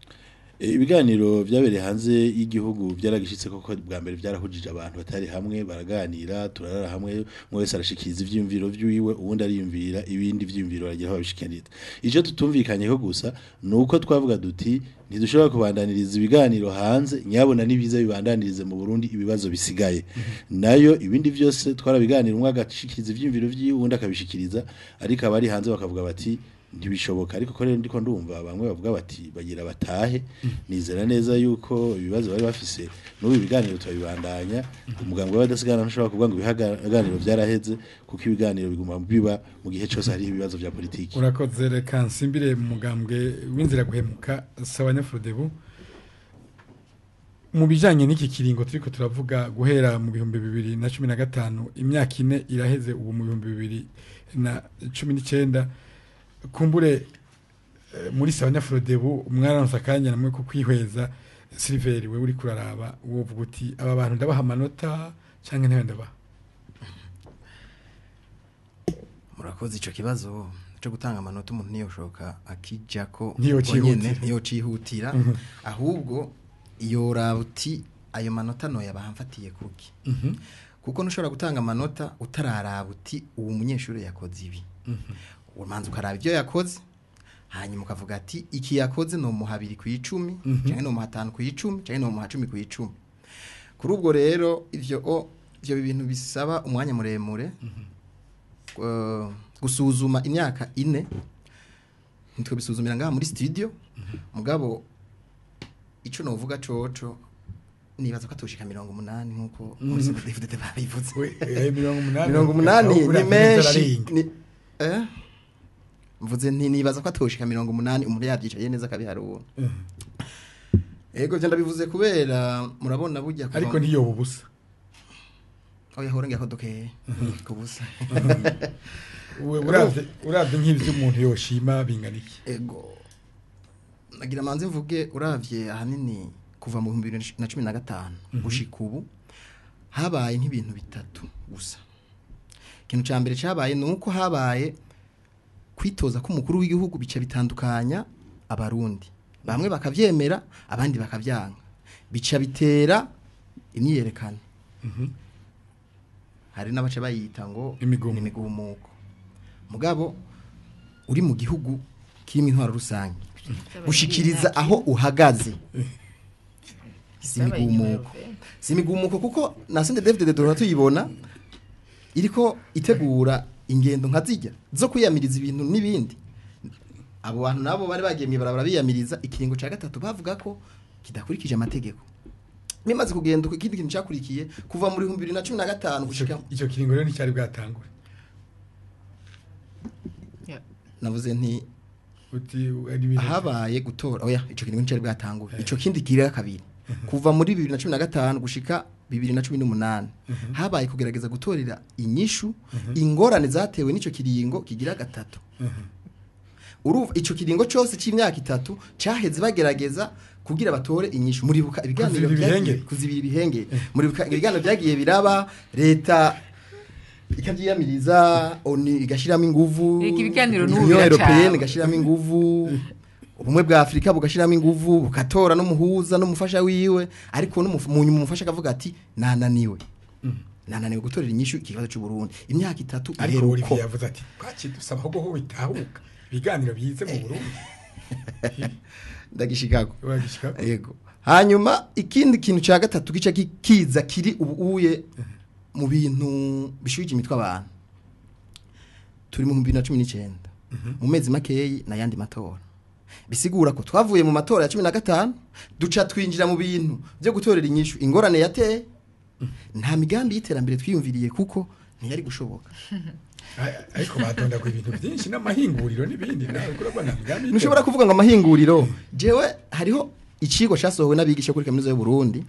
Ibiganiro vyabereye hanze y'igihugu byaragishitse, koko bwa mbere byarahujije abantu batari hamwe, baraganira, turarara hamwe, umwe wese arashikiriza ivyiyumviro vyiwe, uwundi ariyumvira ibindi vyiyumviro, baragira aho babishikiriza. Ico tutumvikanyeho gusa nuko twavuga duti ntidushobora kubandaniriza ibiganiro hanze, nyabona nibiza bibandanirize mu Burundi ibibazo bisigaye. Nayo ibindi vyose twarabiganira, umwe agashikiriza ivyiyumviro vyiwe, uwundi akabishikiriza, ariko abari hanze bakavuga bati ntibishoboka. Ariko ko rero ndiko ndumva bamwe bavuga bati bagira batahe, nizera neza yuko ibibazo bari bafise n'ubu ibiganiro turabibandanya. Umugambwe w'abadasigana ntushobora kuvuga ngo ibiganiro vyaraheze, kuko ibiganiro biguma biba mu gihe cose hariho ibibazo vya politiki.
Urakoze. Reka nsimbire mu mugambwe w'inzira guhemuka Sawanya Frodebu. Mu bijanye n'iki kiringo turiko turavuga, guhera mu 2015, imyaka 4 iraheze, ubu mu 2019, kumbure muri Sawanya Frodebu mwararonse akanya namwe ko kwihweza. Silver, wewe uri kuraraba wovuga uti aba bantu ndabaha amanota canke ntayo ndabaha?
Murakoze. Ico kibazo cyo gutanga amanota umuntu ntiyoshoka akijako
Ntiyocihutira.
uko nyene, ntiyocihutira, ahubwo yoraba uti ayo manota noyabaha mfatiye kuki, kuko ntushobora gutanga amanota utararaba uti uwo munyeshuri yakoze ibi. Umanza ukaraba ibyo yakoze, hanyuma ukavuga ati iki yakoze nomuha 2 ku 10, canke nomuha 5 ku 10, canke nomuha 10 ku 10. Kuri ubwo rero ivyo bintu bisaba umwanya muremure gusuzuma imyaka 4, nitwe bisuzumira ngaha muri studio. Mugabo ico novuga coco, nibaza ko atoshika 80 nkuko muri CNDD-FDD babivuze.
We, 80?
80 ni
Uriya
menshi.
ararenga.
Ni mvuze nti nibaza ko atoshika 80 umuntu yavyicaye neza akabiharura. Ego, ivyo ndabivuze kubera murabona burya kuva
Ariko ntiyoba ubusa.
Oya, hora ngira ko dukeye kubusa.
We, uravye nk'ivyo umuntu yoshima bingana iki?
Ego, nagira manze mvuge, uravye ahanini kuva kuva mu 2015 gushika ubu habaye nk'ibintu bitatu gusa. Ikintu ca mbere cabaye nuko habaye kwitoza k'umukuru w'igihugu bica bitandukanya abarundi, bamwe bakavyemera abandi bakavyanga, bica bitera imyiyerekano. Hari n'abaca bayita ngo imigumuko. Mugabo uri mu gihugu kirimo intwaro rusange gushikiriza aho uhagaze simigumuko kuko na Sende David de tuyibona iriko itegura ingendo nka zijya zo kwiyamiriza ibintu n'ibindi. Abo bantu nabo bari bagiye mwibarabara biyamiriza ikiringo ca gatatu bavuga ko kidakurikije amategeko. Bimaze kugenda ikindi kintu cyakurikiye kuva muri 2015 gushika
ico kiringo rero nticyari bwatangure.
Navuze nti habaye gutora oya ico kiringo nticyari bwatangure. Ico kindi kirira kabiri kuva muri 2015 gushika 2018 habaye kugerageza gutorera inyishu ingorane zatewe n'ico kiringo kigira gatatu. Urumva ico kiringo cyose c'imyaka itatu caheze bagerageza kugira batore inyishu. Muribuka ibiganiro byagiye kuzibira ibihenge, muribuka ibiganiro byagiye biraba, leta ikavyiyamiriza, ONU igashiramo inguvu,
ibiganiro n'ubu biraca
igashiramo inguvu, ubumwe bwa Afrika bugashiramo inguvu, bukatora n'umuhuza n'umufasha wiwe, ariko n'umunyuma umufasha akavuga ati nananiwe. Nananiwe gutorera inyishu ikibazo cy'u Burundi imyaka itatu.
Ariko Olivier yavuze ati kwakidusaba ahubwo ho bitahuka ibiganiro bize mu Burundi.
Ndagishikako. Yego. Hanyuma ikindi kintu cya gatatu gica kiza kiri ubuye mu bintu bishuje imitwe abantu. Turi mu 2019. Mu mezi makeyi na yandi matora. Bisigura ko twavuye mu matora ya 15 duca twinjira mu bintu byo gutorera inyishu ingorane yateye. Nta migambi y'iterambere twiyumviriye kuko ntiyari gushoboka.
Ariko badonda ku ibintu byinshi n'amahinguriro n'ibindi nawe kurabona migambi.
Ntushobora kuvuga ngo amahinguriro. Jewe hariho icigwa casohowe n'abigisha kuri kaminuza y'u Burundi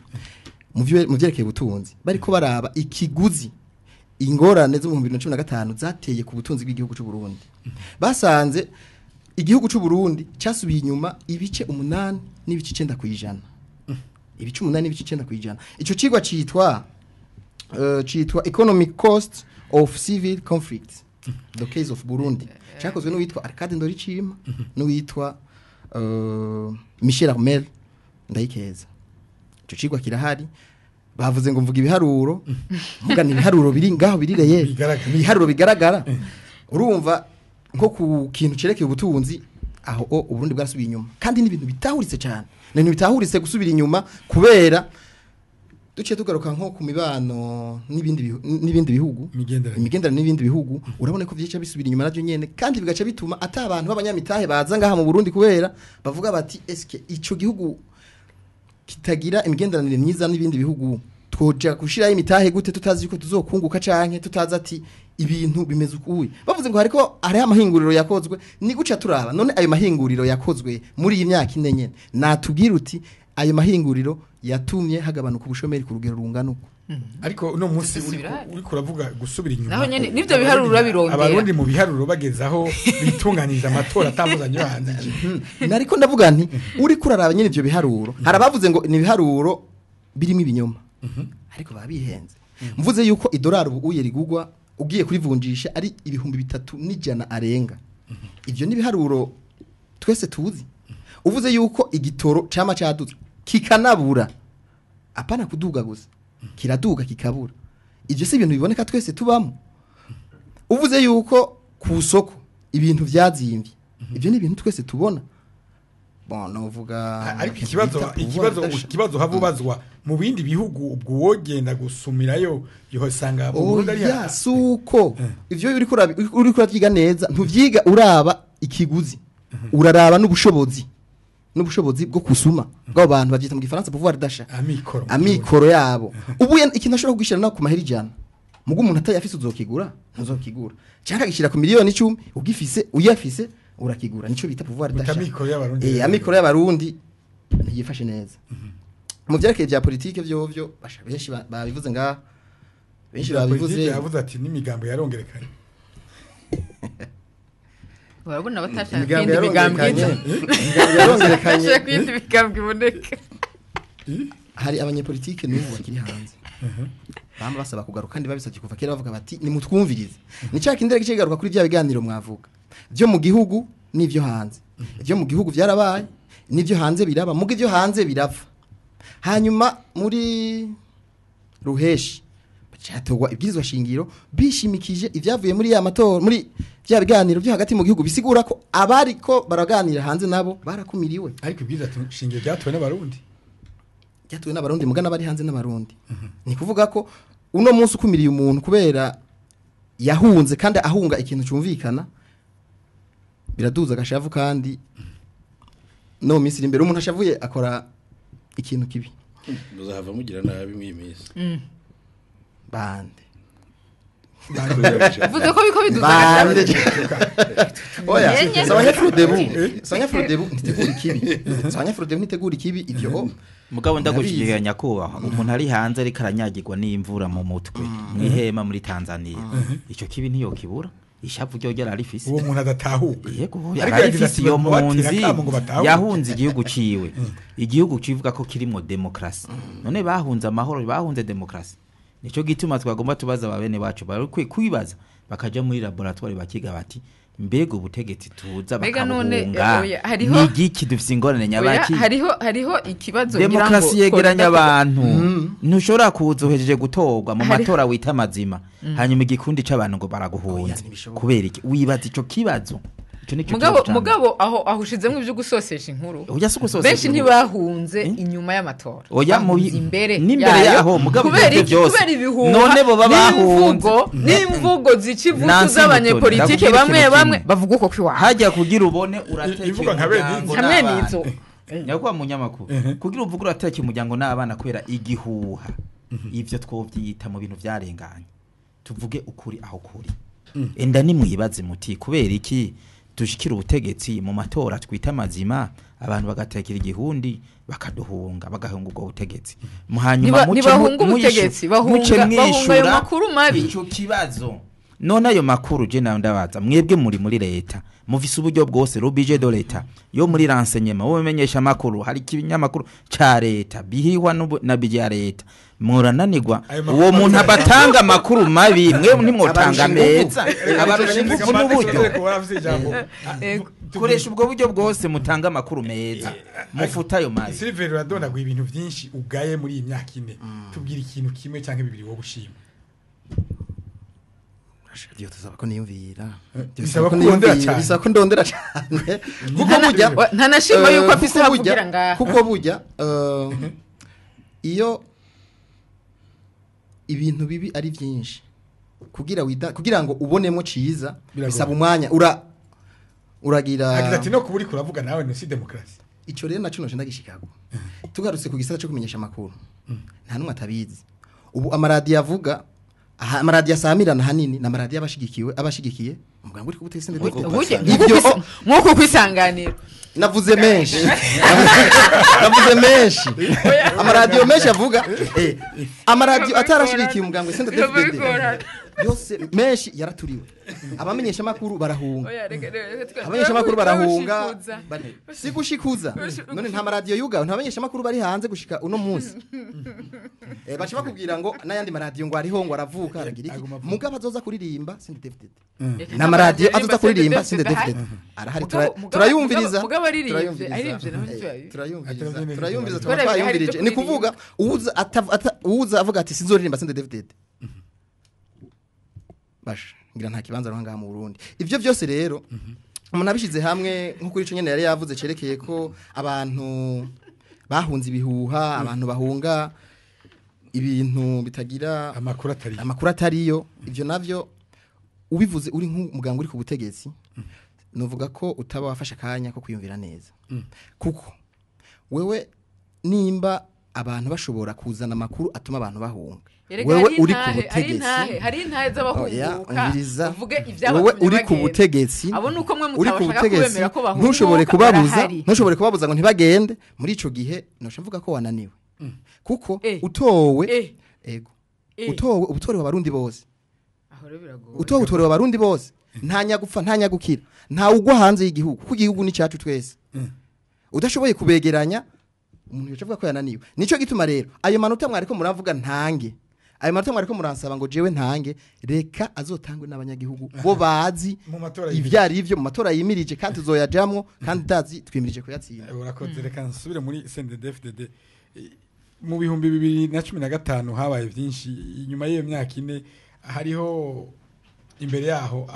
mu vyerekeye ubutunzi, bariko baraba ikiguzi ingorane zo mu 2015 zateye ku butunzi bw'igihugu cy'u Burundi. Basanze igihugu cy'u Burundi cyasubiye inyuma ibice 8 n'ibice 9%. Ibice 8 n'ibice 9%. Ico cigwa citwa Economic Cost of Civil Conflict, the case of Burundi. Cyakozwe n'uwitwa Arcade Ndoricima n'uwitwa Michel Armel Ndayikeza. Ico cigwa kirahari. Bavuze ngo mvuga ibiharuro, mugana ibiharuro biri ngaho birireye, ibiharuro bigaragara. Urumva nko ku kintu cerekeye ubutunzi aho Uburundi bwarasubiye inyuma, kandi n'ibintu bitahuritse cyane. N'ibintu bitahuritse gusubira inyuma kubera duce tugaruka nko ku mibano n'ibindi bihugu, imigenderanire n'ibindi bihugu, urabona ko vyica bisubira inyuma navyo nyene, kandi bigaca bituma ata abantu b'abanyamitahe baza ngaha mu Burundi kubera bavuga bati eske ico gihugu kitagira imigenderanire myiza n'ibindi bihugu twoja gushirayo imitahe gute tutazi yuko tuzokunguka canke tutazi ati ibintu bimeze ukuye. Bavuze ngo hariko ari amahinguriro yakozwe, ni guca turaba none ayo mahinguriro yakozwe muri iyi myaka ine nyene natubwira uti ayo mahinguriro yatumye hagabanuka ubushomeri ku rugero rungana uko.
Ariko no munsi uri kuravuga gusubira inyuma
naho nyene nivyo biharuro birondera
abarundi mu biharuro bagezaho bitunganije amatora atambuzanye hanze.
Nariko ndavuga nti uri kuraraba nyene ivyo biharuro, harabavuze ngo ni biharuro birimo ibinyoma, ariko babihenze. Mvuze yuko idolari ubu uye rigugwa ugiye kurivunjisha ari 3100 arenga. Ivyo ni biharuro twese tuzi. Uvuze yuko igitoro cama cadutse kikanabura, apana kuduga gusa, kiraduga kikabura. Ivyo si ibintu biboneka twese tubamo. Uvuze yuko ku soko ibintu vyazimvye, ivyo ni ibintu twese tubona. Bon, novuga
ariko ikibazo havubazwa mu bindi bihugu ubwo wogenda gusumirayo yohosanga mu Burundi ari
ya suko. Ivyo uri kuravyiga neza ntuvyiga uraba ikiguzi, uraraba n'ubushobozi bwo kusuma bw'abo bantu bavyita mu gifaransa pouvoir d'achat, amikoro yabo. Ubu ikintu ashobora kugishira naho ku mahera 100 mugo umuntu atayafise uzokigura ntuzokigura, cyangwa agishira ku miliyoni 10 ugifise uyafise urakigura. Nico bita pouvoir d'achat. Amikoro y'abarundi ntiyifashe neza. Mu vyerekeye vya politike vyovyo basha benshi babivuze ngaha, benshi babivuze
yavuze ati n'imigambo yarongerekanye.
Urabona batashaka indi migambi yarongerekanye iboneka.
Hari abanyepolitike n'ubu bakiri hanze bamba basaba kugaruka kandi babisabye kuva kera, bavuga bati nimutwumvirize. Ni cya kindere kigaruka kuri bya biganiro mwavuga byo mu gihugu n'ivyo hanze. Ibyo mu gihugu byarabaye n'ivyo hanze biraba, muga ivyo hanze birava. Hanyuma muri ruheshi cyatogwa ibwirizwa shingiro bishimikije ivyavuye muri ya matora, muri bya biganiro byo hagati mu gihugu, bisigura ko abariko baraganira hanze nabo barakumiriwe.
Ariko ibwirizwa shingiro ryatowe n'abarundi,
ryatowe n'abarundi mugana bari hanze n'abarundi. Ni kuvuga ko uno munsi ukumiriye umuntu kubera yahunze kandi ahunga ikintu cyumvikana, biraduza agashavu, kandi no minsi iri imbere umuntu ashavuye akora ikintu kibi.
Muzahava mugira nabi mw'iyi minsi.
Bande
Vuze ko biko biduza
bande
agashavu.
Oya,
Yenye.
Sawanya Frodebu ntitegura ikibi, Sawanya Frodebu ntitegura ikibi ivyo.
Mugabo
Ndabizi.
ndagushigikiye nyakubahwa, umuntu ari hanze ariko aranyagirwa n'imvura mu mutwe mw'ihema muri Tanzania, ico kibi ntiyokibura, ishavu ryo yararifise.
Uwo muntu adatahuka.
Yego.
Ariko yagize
Yararifise
ati
iyo
babatera
mpunzi
akamo ngo batahuke.
Yahunze igihugu ciwe, igihugu kivuga ko kirimwo demokrasi. None bahunze amahoro, bahunze demokrasi? Nico gituma twagomba tubaza ababene bacu bari kwibaza, bakaja muri laboratoire bakiga bati mbega ubutegetsi tuza
Mbega none,
bakabuhunga
oya, hariho-
ni igiki? Dufise ingorane
Oya,
nyabaki?
hariho ikibazo ngira ngo
Demokarasi yegeranya abantu. Ntushobora kuza uhejeje gutorwa mu matora wita amazima, hanyuma igikundi c'abantu ngo
Oya,
baraguhunze.
ntibishoboka.
Kubera iki? Wibaza ico kibazo, ico nico
Mugabo
kibazo ca mbere.
mugabo aho ushizemo ibyo gusosesha inkuru.
Oya, si ugusosesha
Benshi
inkuru.
ntibahunze inyuma y'amatora.
Oya,
Bahunze imbere
n'imbere
yayo.
yaho, mugabo
Kubera
ivyo
iki?
byose.
Kubera ibihuha
None boba bahunze.
n'imvugo zica ivutu
Nancy
z'abanyepolitike
Mutoni,
bamwe
ndakubwira
bamwe
ikintu.
bavuga uko kwiwabo.
Hajya kugira ubone uratekeye
Imvugo nka bene
umuryango
izo.
Hamwe
n'abana.
n'izo.
Nyakubahwa munyamakuru, kugira uvuge uratekeye umuryango n'abana kubera igihuha, ivyo twovyita mu bintu vyarenganye. Tuvuge ukuri aho kuri. Enda nimwibaze muti kubera iki dushikira ubutegetsi mu matora twita amazima, abantu bagatekera igihundi bakaduhunga, bagahunga ubwo butegetsi? Hanyuma
Ntibahunga ubutegetsi,
muce
bahunga ayo
mwishura
makuru mabi.
ico kibazo. None ayo makuru, je nayo ndabaza mwebwe muri leta, mufise uburyo bwose, le budget de l'État yo muri renseignement, wowe menyesha amakuru, hari ikinyamakuru ca leta bihihwa na budget ya leta, murananirwa.
Ayo makuru
Uwo muntu abatanga amakuru mabi, mwe ntimwotanga
Abarusha
meza?
inguvu.
Abarusha inguvu n'uburyo. Koresha ubwo buryo bwose, mutanga amakuru meza, mufuta ayo mabi.
Silver, uradonaguye ibintu byinshi ugaye muri iyi myaka 4. Tubwira ikintu kimwe cyangwa bibiri wowe ushima.
Ivyo tuzaba ko niyumvira.
Bisaba ko urondera cyane.
Bisaba ko ndondera cyane, kuko burya
Ntanashima yuko afise
kuko
aho
burya-
avugira ngaha.
Kuko burya iyo ibintu bibi ari byinshi, kugira wida, kugira ngo ubonemo ciza,
Biragoye.
bisaba umwanya, uragira.
Agize ati no kuba uriko uravuga nawe no si demokarasi.
Ico rero naco noje ndagishikako. Tugarutse ku gisata cyo kumenyesha amakuru, nta numwe atabizi, ubu amaradiyo avuga aha, amaradiyo asamirana hanini ni amaradiyo abashigikiwe, abashigikiye umugambi uri ku butegetsi.
Burya,
Ibyo
nk'uko kwisanganiro.
Navuze menshi, navuze menshi, amaradiyo menshi avuga, amaradiyo atarashigikiye umugambi CNDD-FDD yose menshi yaraturiwe, abamenyesha amakuru barahunga.
Oya, reka
Abamenyesha amakuru barahunga.
turabishikuza.
Si gushikuza. None nta maradiyo yugawe, nta bamenyesha amakuru bari hanze gushika uno munsi? Baca bakubwira ngo n'ayandi maradiyo ngo ariho, ngo aravuka, aragira iki.
Aguma avuka.
Mugabo azoza kuririmba CNDD-FDD,
Reka
n'amaradiyo
nta
azoza kuririmba
CNDD-FDD.
CNDD-FDD arahari.
Turayumviriza.
Turayumviriza.
Mugabo aririmbye,
Turayumviriza.
aririmbye naho ntiturabizi.
Turayumviriza.
Atarabyemeye.
Turayumviriza.
Kubera
Tuba
bihari
twayumvirije.
byo
Ni kuvuga uza uza avuga ati sinzoririmba CNDD-FDD, basha ngira nta kibanza aronka ngaha mu Burundi. Ivyo byose rero umuntu abishize hamwe, nko kuri ico nyene yari yavuze cerekeye ko abantu bahunze ibihuha, abantu bahunga ibintu bitagira
amakuru atari
amakuru atariyo, ivyo navyo ubivuze uri nk'umuganga uri ku butegetsi, nuvuga ko utaba wafashe akanya ko kwiyumvira neza, kuko wewe nimba abantu bashobora kuzana amakuru atuma abantu bahunga,
Erega
wewe
hari
uri ku
hari
butegetsi
hari intahe
Oya,
z'abahunguka.
umviriza.
Uvuge
Wowe
ibyabatumye
uri ku
bagenda.
butegetsi,
Abo nuko mwe
uri ku
mutabashaka
butegetsi,
kubemera ko bahunguka,
ntushobore kubabuza,
barahari.
ntushobore kubabuza ngo ntibagende. Muri ico gihe nosha mvuga ko wananiwe, kuko utowe, ego, utowe ubutorewe abarundi bose.
Aho rero biragoye.
Utowe utorewe abarundi bose, nta nyagupfa, nta nyagukira, nta ugwa hanze y'igihugu, kuko igihugu ni cyacu twese. Udashoboye kubegeranya. Umuntu yoca avuga ko yananiwe. Nico gituma rero ayo manota mwariko muravuga ntange, ayo manota mwariko muransaba ngo jewe ntange, reka azotangwe n'abanyagihugu bo bazi
Mu matora
ivyo ari ivyo, mu matora yimirije, kandi tuzoyajamwo, kandi ndazi twimirije kuyatsinda.
Urakoze. Reka nsubire muri CNDD-FDD. Mu 2015 habaye byinshi. Inyuma y'iyo myaka 4 hariho imbere yaho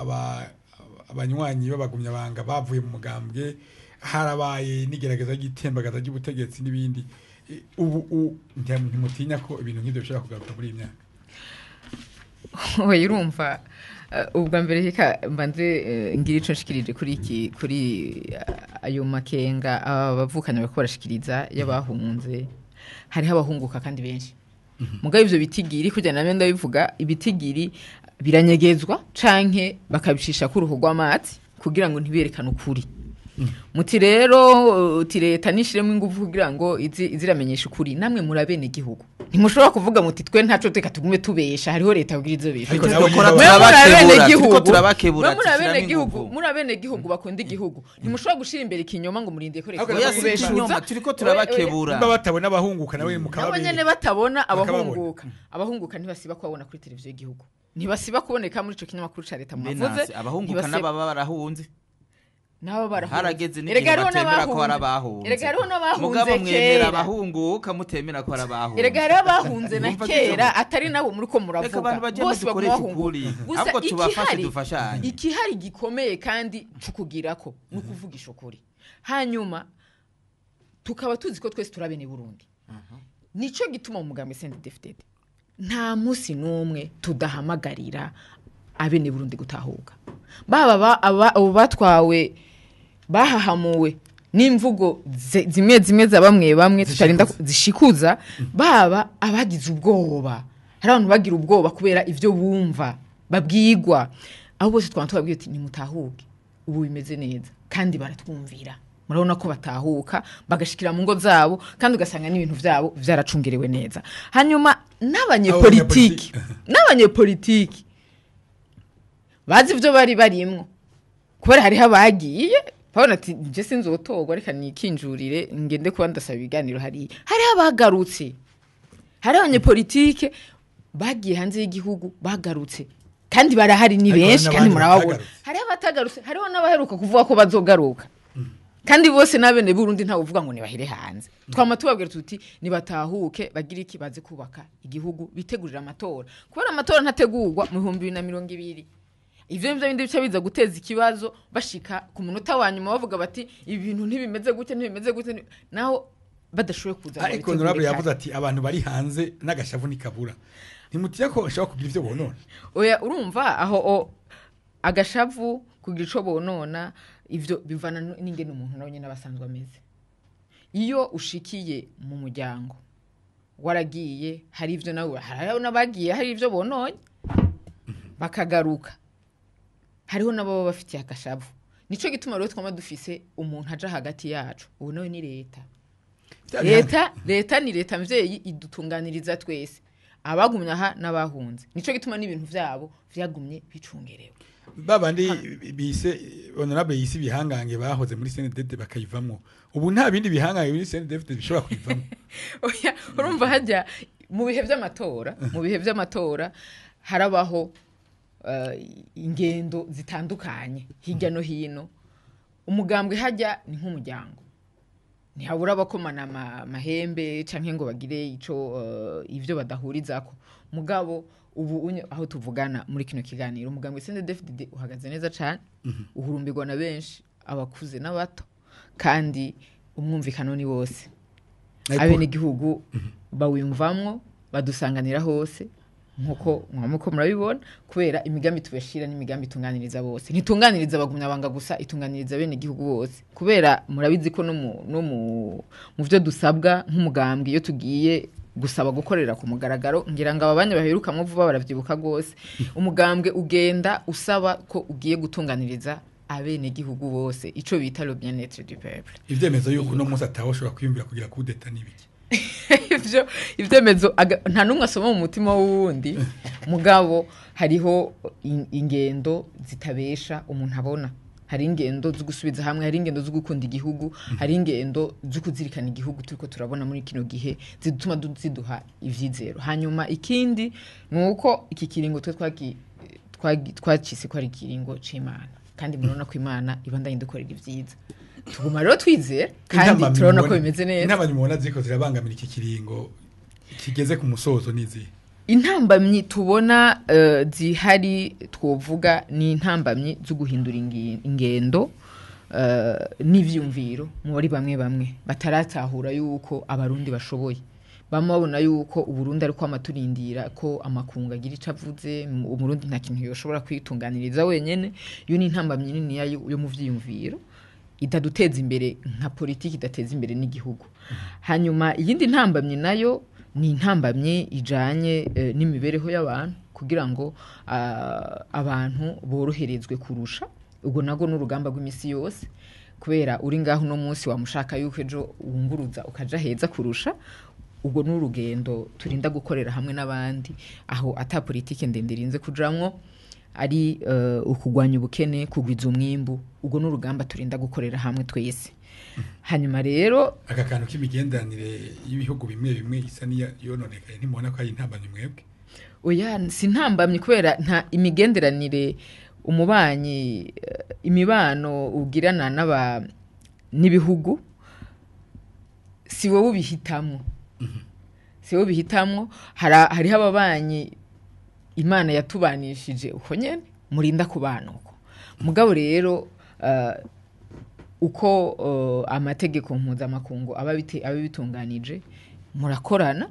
abanywanyi b'abagumyabanga bavuye mu mugambwe, harabaye n'igerageza ry'itembagaza ry'ubutegetsi n'ibindi. Ubu ntimutinya ko ibintu nk'ibyo bishobora kugaruka muri iyi myaka?
Oya, urumva, ubwa mbere reka mbanze ngire ico nshikirije kuri iki, kuri ayo makenga aba bavukanye bariko barashikiriza y'abahunze. Hariho abahunguka kandi benshi, mugabo ivyo bitigiri kugira namwe ndabivuga, ibitigiri biranyegezwa canke bakabicisha ku ruhu rw'amazi kugira ngo ntiberekane ukuri. Muti rero uti leta nishiremo ingufu kugira ngo izi iziramenyesha ukuri. Namwe murabene igihugu, ntimushobora kuvuga muti twe ntaco, teka tugume tubesha, hariho leta kugira izo besha.
Ariko
Turiko
nabo nyine
turabakebura,
gihugu.
turiko turabakebura,
Mwe muri
dushiramo
abenegihugu,
ingufu.
muri abenegihugu bakunda igihugu, ntimushobora gushira imbere ikinyoma ngo murindire ko leta
Ariko
Oya,
iza
si
kubeshuza.
ikinyoma, turiko turabakebura.
Nimba batabona abahunguka nawe
Nabo
mukababera
nyene batabona
Bakababona.
abahunguka, abahunguka ntibasiba kubabona kuri televiziyo y'igihugu, ntibasiba kuboneka muri ico kinyamakuru ca leta mwavuze.
Menase, abahunguka n'ababa barahunze.
Nabo barahunze.
Harageze n'igihe
Erega hariho
batemera ko
n'abahunze.
hari abahunze.
Erega hariho n'abahunze
Mugabo mwemera
kera.
abahunguka, mutemera ko hari abahunze.
Erega hariho abahunze na
Numva
kera, atari nabo muri ko
Reka
muravuga.
abantu bajye
Bose baguma
dukoresha
bahunguka.
ukuri,
Gusa
ahubwo tubafashe, dufashanye.
Ikihari gikomeye kandi cukugirako ni ukuvugisha ukuri, hanyuma tukaba tuzi ko twese turabene Burundi. Nico gituma mu mugambi CNDD-FDD nta munsi n'umwe tudahamagarira abene Burundi gutahuka, baba abo batwawe bahahamuwe n'imvugo zimwe zimwe za bamwe bamwe tutarinda zishikuza, baba abagize ubwoba. Hari abantu bagira ubwoba kubera ivyo bumva babwigwa. Abo bose twaba tubabwiye uti nimutahuke, ubu bimeze neza, kandi baratwumvira. Murabona ko batahuka bagashikira mu ngo zabo, kandi ugasanga n'ibintu vyabo vyaracungerewe neza. Hanyuma n'abanyepolitiki bazi ivyo bari barimwo, kubera hariho abagiye babona ati nje sinzotorwa, reka nikinjurire ngende kuba ndasaba ibiganiro hariya. Hariho abagarutse, hariho abanyepolitike bagiye hanze y'igihugu bagarutse, kandi barahari ni
Ariko hari
benshi kandi
n'abandi
murababona.
batagarutse.
Hariho abatagarutse, hariho n'abaheruka kuvuga ko bazogaruka, kandi bose n'abene Burundi, ntawe uvuga ngo nibahire hanze. Twama tubabwira tuti nibatahuke, bagire iki, baze kubaka igihugu, bitegurira amatora, kubera amatora ntategurwa mu 2020. Ivyo nivyo bindi bica biza guteza ikibazo, bashika ku munota wa nyuma bavuga bati ibintu ntibimeze gute, ntibimeze gute, naho badashoboye kuza ngo
Ariko
bitegure
honorable
kare.
yavuze ati abantu bari hanze n'agashavu ntikabura, ntimutinya ko bashobora kugira ivyo bonona?
Oya, urumva aho agashavu kugira ico bonona, ivyo bivana n'ingene umuntu nawe nyene aba asanzwe ameze. Iyo ushikiye mu muryango waragiye, hari ivyo nawe, hari n'abagiye hari ivyo bononye bakagaruka, hariho n'ababa bafitiye agashavu. Nico gituma rero twama dufise umuntu aja hagati yacu, ubu nawe ni leta. Leta ni leta mvyeyi, idutunganiriza twese, abagumye aha n'abahunze. Nico gituma n'ibintu vyabo vyagumye bicungerewe.
Babandi bise honorable yise ibihangange bahoze muri CNDD bakayivamwo, ubu nta bindi bihangange muri CNDD bishobora kuyivamwo?
Oya, urumva hajya mu bihe vy'amatora harabaho ingendo zitandukanye hirya no hino. Umugambwe hajya ni nk'umuryango, ntihabura abakomana amahembe canke ngo bagire ico ivyo badahurizako. Mugabo ubu unye aho tuvugana muri kino kiganiro, umugambwe CNDD-FDD uhagaze neza cane, uhurumbirwa na benshi, abakuze n'abato, kandi umwumvikano ni wose. Abenegihugu bawiyumvamwo, badusanganira hose nkuko mwamuko murabibona, kubera imigambi tubashira n'imigambi itunganiriza bose. Ntitunganiriza abagumyabanga gusa, itunganiriza abenegihugu bose, kubera murabizi ko no mu vyo dusabwa nk'umugambwe iyo tugiye gusaba gukorera ku mugaragaro, ngira ngo aba banya baherukamwo vuba baravyibuka rwose, umugambwe ugenda usaba ko ugiye gutunganiriza abenegihugu bose, ico bita le bien-être du peuple.
Ivyemezo yuko uno munsi atawe ushobora kwiyumvira kugira coup d'état n'ibiki?
Ivyo ivyemezo nta n'umwe asoma mu mutima w'uwundi, mugabo hariho ingendo zitabesha umuntu abona. Hari ingendo zo gusubiza hamwe, hari ingendo zo gukunda igihugu, hari ingendo zo kuzirikana igihugu turiko turabona muri kino gihe zidutuma ziduha ivyizero. Hanyuma ikindi ni uko iki kiringo twe twacise ko ari ikiringo c'Imana, kandi murabona ko Imana ibandanya idukorera ivyiza. Tuguma rero twizera kandi turabona ko bimeze neza.
Intambamyi mubona ziriko zirabangamira iki kiringo kigeze ku musozo n'izihe?
Intambamyi tubona zihari twovuga ni intambamyi zo guhindura ingendo n'ivyumviro muri bamwe bamwe bataratahura yuko abarundi bashoboye. Bamwe babona yuko Uburundi ariko amaturindira ko amakungu agira ico avuze, Umurundi nta kintu yoshobora kwitunganiriza wenyene. Iyo ni intambamyi nini yo mu vyiyumviro itaduteza imbere nka politiki, idateza imbere n'igihugu. Hanyuma iyindi ntambamyi nayo ni intambamyi ijanye n'imibereho y'abantu, kugira ngo abantu boroherezwe kurusha. Ubwo nago n'urugamba rw'imisi yose, kubera uri ngaho no munsi wamushaka yuko ejo wunguruza ukaja heza kurusha. Ubwo n'urugendo turinda gukorera hamwe n'abandi, aho ata politiki ndende irinze kujamwo, ari ukugwanya ubukene, kugwiza umwimbu. Ubwo n'urugamba turinda gukorera hamwe twese. Hanyuma rero
aka kantu k'imigenderanire y'ibihugu bimwe bimwe isa n'iyononekaye, ntimubona ko ari intambamyi mwebwe?
Oya, si intambamyi, kubera nta imigenderanire umubanyi, imibano ugirana n'ibihugu si wowe ubihitamwo. Si wowe ubihitamwo. Hariho ababanyi Imana yatubanishije uko nyene murinda kubana uko. Mugabo rero uko amategeko mpuzamakungu aba bitunganije, murakorana.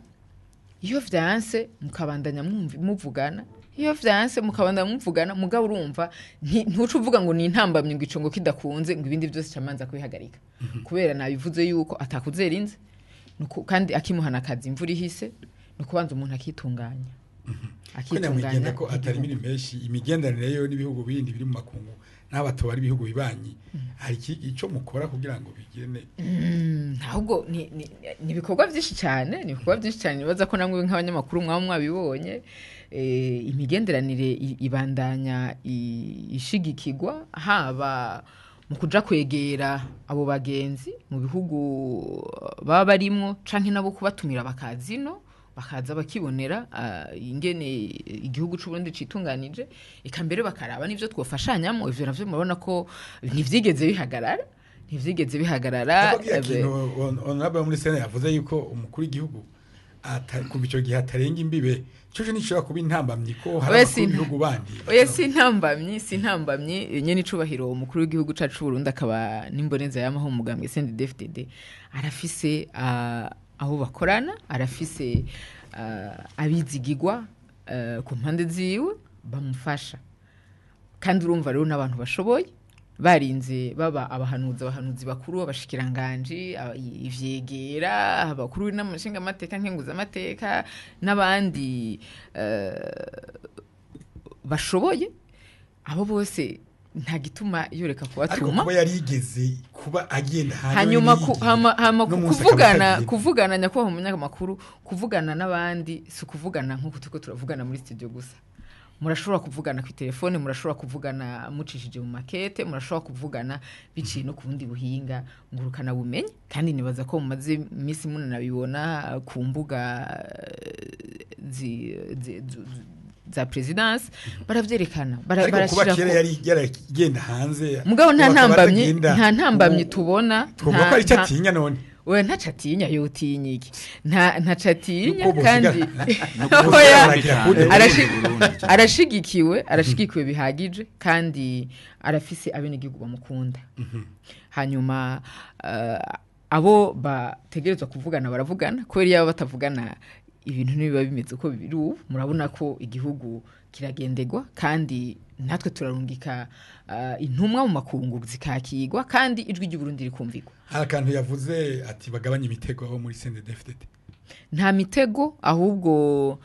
Iyo vyanse mukabandanya muvugana, iyo vyanse mukabandanya muvugana. Mugabo urumva ntuca uvuga ngo ni intambamyi ngo ico ngo kidakunze ngo ibindi byose camanza kubihagarika, kubera nabivuze yuko atakuzera inze, kandi akimuhana akazi imvura ihise, no kubanza umuntu akitunganya.
Akitunganya ko atari miri menshi imigenderanire yo n'ibihugu bindi biri mu makungu n'abatobari ibihugu bibanyi, hari ico mukora kugira ngo bigene?
Ahubwo ni ibikorwa byinshi cyane, ni ibikorwa byinshi cyane. Nibaza ko namwe nk'abanyamakuru mwaba mwabibonye. Imigenderanire ibandanya ishigikirwa, haba mu kuja kwegera abo bagenzi mu bihugu baba barimwo, canke nabo kubatumira bakazino, bakaza bakibonera ingene igihugu c'u Burundi citunganije, eka mbere bakaraba n'ivyo twofashanyamo. Ivyo navyo murabona ko ntivyigeze bihagarara, ntivyigeze bihagarara.
Honorable muri Sena yavuze yuko umukuru w'igihugu kuva ico gihe atarenga imbibe, cyo nishobora kuba intambamyi ko hari abakuru b'ibihugu bandi.
Oya, si intambamyi, si intambamyi. Nyene icubahiro umukuru w'igihugu cacu c'u Burundi akaba n'imboneza y'amaho umugambwe CNDD-FDD, arafise aho bakorana, arafise abizigirwa ku mpande ziwe bamufasha. Kandi urumva rero n'abantu bashoboye barinze baba abahanuzi bakuru, abashikiranganji, ivyegera, abakuru n'amashinga amateka, nkenguza amateka n'abandi bashoboye. Abo bose nta gituma yoreka kubatuma.
Ariko kuba yarigeze kuba agenda
hanyuma kuvugana nyakubahwa umunyamakuru, kuvugana n'abandi si kuvugana nk'uko turiko turavugana muri studio gusa. Murashobora kuvugana ku telefone, murashobora kuvugana mucishije mu makete, murashobora kuvugana biciye no ku bundi buhinga ngurukana bumenyi. Kandi nibaza ko mumaze iminsi munanabibona ku mbuga za presidence, baravyerekana,
barashira ko yari hanze.
Mugabo nta ntambamyi tubona.
Tugomba ko ari catinya none.
Oya, ntacatinya, yotinya iki? Ntacatinya kandi arashigikiwe bihagije, kandi arafise abenegihugu bamukunda. Hanyuma abo bategerezwa kuvugana baravugana, kubera iyo batavugana ibintu ntibiba bimeze uko biri ubu. Murabona ko igihugu kiragendegwa, kandi natwe turarungika intumwa mu makungu zikakigwa, kandi ijwi ry'u Burundi rikumvikwa.
Hari akantu yavuze ati bagabanye imitego aho muri CNDD-FDD.
Nta mitego, ahubwo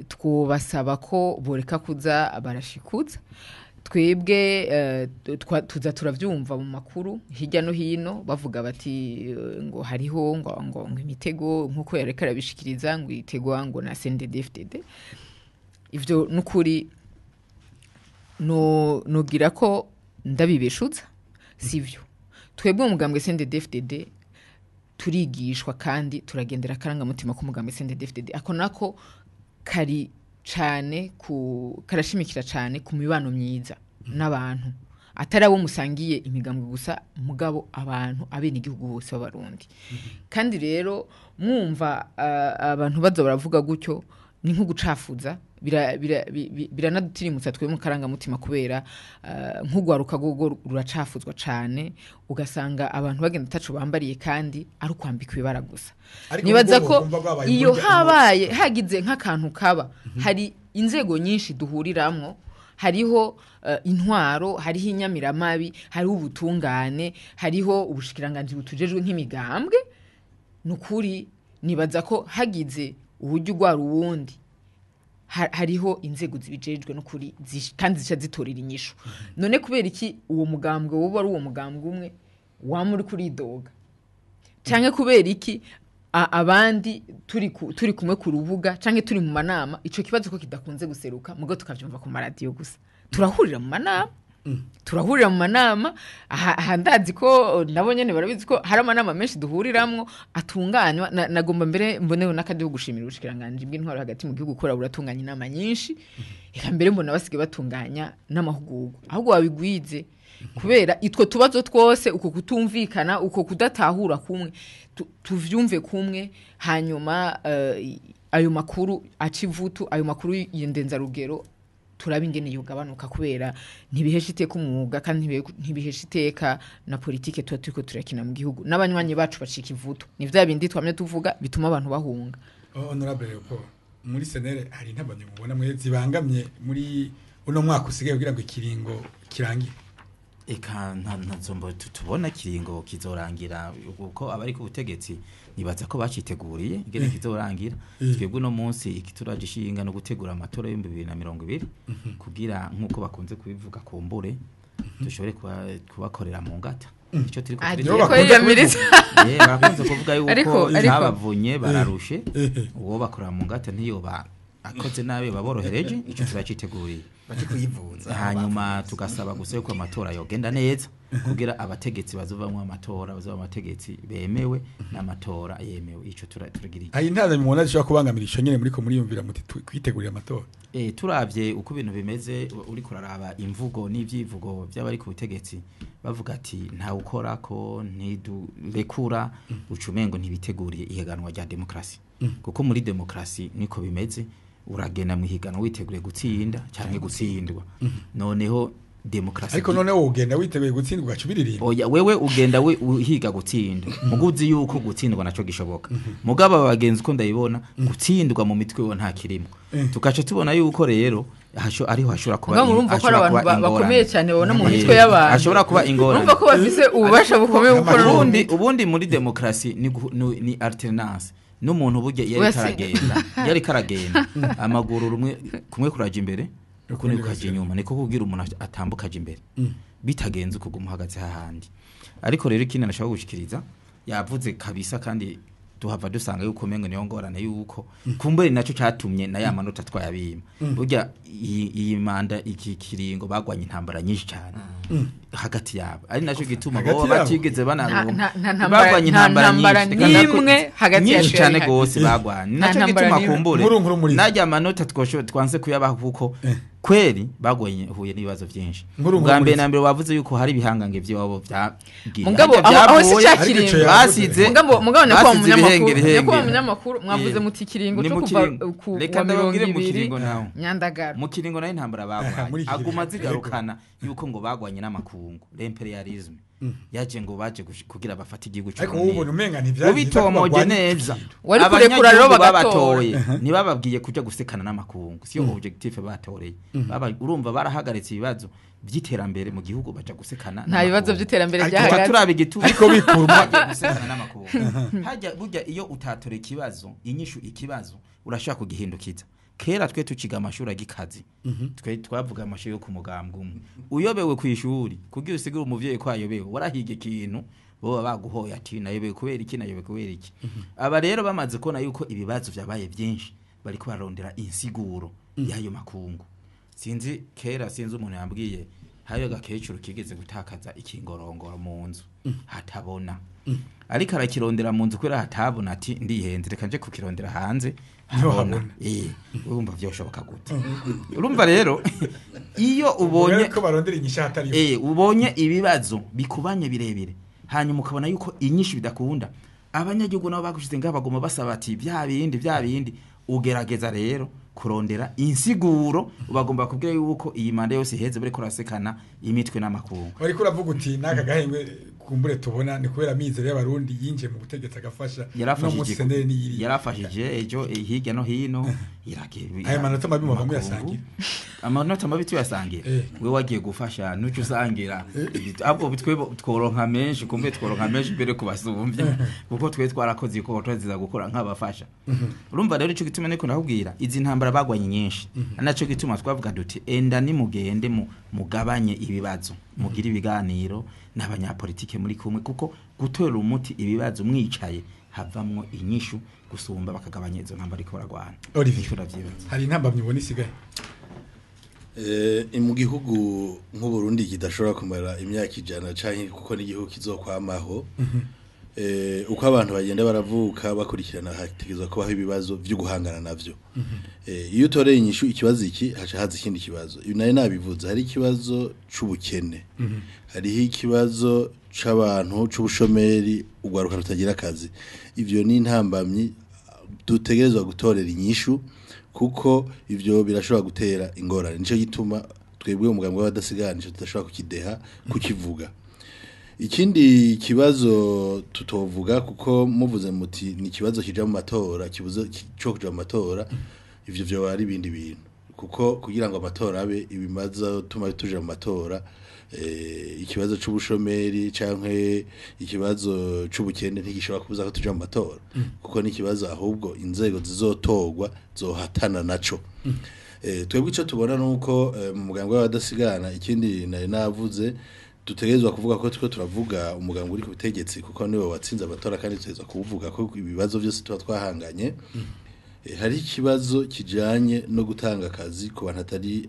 twobasaba ko boreka kuza barashikuza. Twebwe tuza turavyumva mu makuru hirya no hino bavuga bati ngo hariho ngo imitego, nkuko yareka arabishikiriza ngo itegwa ngo na CNDD-FDD. Ivyo nukuri No nogira ko ndabibeshuza sivyo. Twebwe umugambwe CNDD-FDD turigishwa kandi turagendera akarangamutima k'umugambwe CNDD-FDD. Ako nako kari cane ku karashimikira cane ku mibano myiza n'abantu atari abo musangiye imigambwe gusa, mugabo abantu abenegihugu bose b'Abarundi. Kandi rero mwumva abantu baza baravuga gutyo ni nko gucafuza, biranadutirimutsa twe mu karangamutima, kubera nk'ugwaruka gogo ruracafuzwa cane, ugasanga abantu bagenda taco bambariye kandi ari ukwambika ibara gusa.
Ariko
Nibaza
ubwo
ko
bumva bwabaye
iyo habaye hagize nk'akantu kaba, hari inzego nyinshi duhuriramwo, hariho intwaro, hariho inyamiramabi, hariho ubutungane, hariho ubushikiranganji butujejwe nk'imigambwe. Nukuri nibaza ko hagize uburyo ugwara uwundi, hariho inzego zibijejwe nukuri kandi zica zitorera inyishu. None kubera iki uwo mugambwe woba ari uwo mugambwe umwe wama uri kuridoga, canke kubera iki abandi turi kumwe ku rubuga canke turi mu manama, ico kibazo ko kidakunze guseruka, mugo tukavyumva ku maradiyo gusa. Turahurira mu manama, turahurira mu manama, aha ndazi ko nabo nyene barabizi ko hari amanama menshi duhuriramwo atunganywa. Nagomba mbere mboneho n'akadiho gushimira ubushikiranganji bw'intwaro hagati mu gihugu, kora buratunganya inama nyinshi, eka mbere mbona basigaye batunganya n'amahugurwa, ahubwo babigwize kubera itwo tubazo twose, uko kutumvikana, uko kudatahura kumwe, tuvyumve kumwe, hanyuma ayo makuru acivutu, ayo makuru y'indenzarugero turabe ingene yogabanuka, kubera ntibihesha iteka umwuga kandi ntibihesha iteka na politike tuba turiko turakina mu gihugu. N'abanywanyi bacu bacika ivutu, ni vya bindi twamye tuvuga bituma abantu bahunga.
Honorable Leopold, muri senere hari intabamye mubona mwe zibangamye muri uno mwaka usigaye kugira ngo ikiringo kirangire?
Eka nta tubona kiringo kizorangira, kuko abari ku butegetsi nibaza ko baciteguriye ingene kizorangira. Twebwe uno munsi ikituraje ishinga no gutegura amatora y'ibihumbi bibiri na mirongo ibiri, kugira nk'uko bakunze kubivuga kumbure dushobore kubakorera mu ngata. Ico turiko
Ariko
turitegura.
Bakunze
yiyamiriza.
Barakunze kuvuga yuko
Ariko-
cabavunye bararushe, uwo bakorera mu ngata ntiyoba akoze nabi baborohereje, ico turaciteguriye.
Baje kuyivuza.
Hanyuma tugasaba gusa yuko amatora yogenda neza, kugira abategetsi bazovamwo amatora bazova amategetsi bemewe n'amatora yemewe. Ico turagira iki.
Hari intabamye mubona zishobora kubangamira ico nyene muriko muriyumvira muti kwitegurira amatora?
Turavye uko ibintu bimeze, uriko uraraba imvugo n'ivyivugo by'abari ku butegetsi bavuga ati nta ukora ko ntidurekura, ucumengo ntibiteguriye ihiganwa rya demokrasi, kuko muri demokrasi niko bimeze, uragenda mu ihiganwa witeguriye gutsinda canke gutsindwa. Noneho demokrasi
Ariko noneho ugenda witeguye gutsindwa ugaca ubiririmba.
Oya, wewe ugenda we uhiga gutsinda, muguzi yuko gutsindwa naco gishoboka, mugabo abagenzi uko ndayibona gutsindwa mu mitwe yo nta kirimo. Tukaca tubona yuko rero ariho hashobora kuba
Mugabo murumva ko ari
hashobora
abantu
kuba ingorane.
bakomeye cyane babona mu mitwe y'abantu.
Hashobora kuba ingorane.
Urumva ko bafise ububasha bukomeye bwo gukora
Ubundi muri demokrasi ni alternance, n'umuntu burya iyo
Oya,
ariko aragenda, iyo ariko aragenda amaguru rumwe kumwe kuraja imbere ukundi kukaja inyuma, niko kubwira umuntu atambuka aja imbere, bitagenze ukuguma uhagaze hahandi. Ariko rero ikindi nashaka gushikiriza, yavuze kabisa kandi duhava dusanga yuko umengo niyo ngorane yuko kumbure naco catumye na ya manota twayabima. Burya iyi manda iki kiringo bagwanye intambara nyinshi cyane hagati yabo, ari naco gituma
Hagati
bo
yabo?
batigeze banaronka.
Nta
Bagwanye
ntambara
intambara
nta
nyinshi.
ntambara
Reka
n'imwe hagati
nyinshi
yacu
cyane
yari ihari.
gose bagwanye,
Nta
naco
ntambara
gituma
n'imwe.
kumbure
Nkuru nkuru muri
najya amanota twasho twanse kuyabaha, kuko kweri bagwanye huye n'ibibazo byinshi.
Nkuru nkuru
Bwa mbere
muri
na mbere bavuze yuko hari ibihangange by'iwabo byagiye
Mugabo
Harya
aho si
byavuye,
cya
Ariko ico
kiringo.
yavuze.
Basize
Mugabo nyakubahwa
basize
munyamakuru,
ibihengeri.
nyakubahwa munyamakuru, mwavuze muti ikiringo
Ni
cyo
mu
kuva
kiringo.
ku
Reka
wa mirongo
ndababwire mu
ibiri
kiringo nawe.
Nyandagara.
Mu kiringo nayo intambara
Muri
bagwanye
iki
aguma
kiringo.
zigarukana yuko ngo bagwanye n'amakungu, l'imperialisme yaje ngo baje kugira bafate igihugu cy'u
Ariko
Burundi.
wowe ubona umenga ntivyari vyiza ko
Ubitomoje
bagwanya
neza.
Wari kurekura rero
Abanyagihugu
bagatora.
babatoye ntibababwiye kuja gusekana n'amakungu, siyo objectif batoreye. Urumva barahagaritse ibibazo by'iterambere mu gihugu baja gusekana
Nta bibazo
n'amakungu.
by'iterambere
Ariko
Tuba
byahagaze.
turaba igituma
Ariko bikura
bagiye gusekana n'amakungu. Hajya burya iyo utatora ikibazo inyishu ikibazo urashobora kugihindukiza. Kera twe tuciga amashuri agikazi, twe twavuga amashuri yo ku mugambwe umwe, uyobewe ku ishuri kugira usigure umuvyeyi ko ayobewe warahiga ikintu bo baguhoye ati nayobewe kubera iki, nayobewe kubera iki. Aba rero bamaze kubona yuko ibibazo vyabaye byinshi, bariko bararondera insiguro y'ayo makungu. Sinzi kera, sinzi umuntu yambwiye hariyo agakecuru kigeze gutakaza ikingorongoro mu nzu hatabona, ariko arakirondera mu nzu kubera hatabona, ati ndihenze, reka nje kukirondera hanze
Niho
habona.
habona.
Urumva vyoshoboka gute? Urumva rero iyo ubonye
ko barondera inyishu hatariyo,
ubonye ibibazo bikubanye birebire, hanyuma ukabona yuko inyishu bidakunda, abanyagihugu nabo bagushize ngaho baguma basaba ati bya bindi bya bindi, ugerageza rero kurondera insiguro. Bagomba kubwira yuko iyi manda yose iheze bariko rasekana imitwe n'amakungu.
Wariko uravuga uti n'aka gahengwe kumbure tubona ni kubera amizero y'abarundi yinjiye mu butegetsi agafasha no munsi senderi niyiri.
Yarafashije ejo hirya no hino.
Ayo manota mabi muba muyasangira?
Amanota mabi tuyasangira. We wagiye gufasha nuco usangira, ahubwo twe tworonka menshi, kumbe tworonka menshi mbere kubasumbya, kuko twe twarakoze iko twaziza gukora nk'abafasha. Urumva rero ico gituma niko ndakubwira izi ntambara bagwanye nyinshi, naco gituma twavuga duti enda nimugende mugabanye ibibazo, mugire ibiganiro n'abanyapolitike muri kumwe, kuko gutora umuti ibibazo mwicaye havamwo inyishu gusumba bakagabanya izo ntambara ariko baragwana.
Olivier.
Nico ndavyibaza.
Hari intambamyi ubona isigaye?
Mu gihugu nk'Uburundi kidashobora kumara imyaka 100 canke, kuko n'igihugu kizokwamaho, uko abantu bagenda baravuka bakurikirana, hategerezwa kubaho ibibazo vyo guhangana navyo. Iyo utoreye inyishu ikibazo iki, haca haza ikindi kibazo. Ibi nari nabivuze, hari ikibazo c'ubukene, hariho ikibazo c'abantu c'ubushomeri, urwaruka rutagira akazi. Ivyo ni intambamyi dutegerezwa gutorera inyishu, kuko ivyo birashobora gutera ingorane. Nico gituma twebwe umugambi w'abadasigana ico tudashobora kukideha kukivuga. Ikindi kibazo tutovuga, kuko muvuze muti ni ikibazo kija mu matora, kibuze cyo kuja mu matora, ivyo vyo ari ibindi bintu, kuko kugira ngo amatora abe, ibimaze tuma tuja mu matora, ikibazo c'ubushomeri canke ikibazo c'ubukene ntigishobora kubuza ko tuja mu matora, kuko ni ikibazo ahubwo inzego zizotorwa zohatana naco. Twebwe ico tubona nuko mu mugambi w'abadasigana, ikindi nari navuze, dutegerezwa kuvuga ko turiko turavuga umugambi uri ku butegetsi, kuko niwe watsinze amatora, kandi dutegerezwa kuwuvuga ko ibibazo byose tuba twahanganye. Hari ikibazo kijanye no gutanga akazi ku bantu atari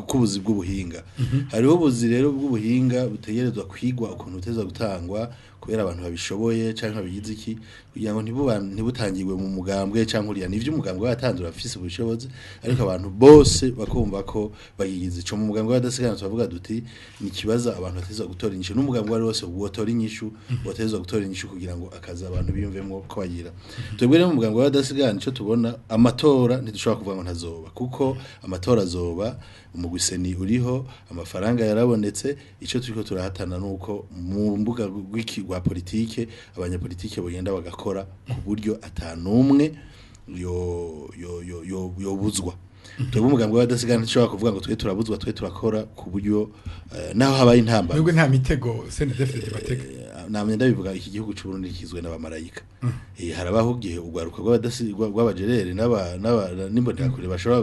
k'ubuzi bw'ubuhinga. Hariho ubuzi rero bw'ubuhinga butegerezwa kwigwa ukuntu butegerezwa gutangwa kubera abantu babishoboye canke babigize iki, kugira ngo ntibutangirwe mu mugambwe canke uriya. Nivyo umugambwe watanze urafise ubushobozi, ariko abantu bose bakumva ko bagize ico. Mu mugambwe w'abadasigana turavuga duti ni ikibazo abantu bategerezwa gutora inyishu, n'umugambwe wari wose wotora inyishu, wotegerezwa gutora inyishu kugira ngo akazi abantu biyumvemwo ko bagira. Twebwe rero mu mugambwe w'abadasigana ico tubona, amatora ntidushobora kuvuga ngo ntazoba, kuko amatora azoba, umugwiseni uriho, amafaranga yarabonetse. Ico turiko turahatana nuko mu mbuga rwa politike abanyapolitike bagenda bagakora ku buryo atanumwe yo yobuzwa. Twebwe umugambi w'abadasigana ntidushobora kuvuga ngo twe turabuzwa, twe turakora ku buryo naho habaye intambara.
Nubwo nta mitego CNDD-FDD batega.
Namye ndabivuga, iki gihugu c'u Burundi kigizwe n'abamarayika. Harabaho igihe urwaruka rw'abajerere n'imbonerakure bashobora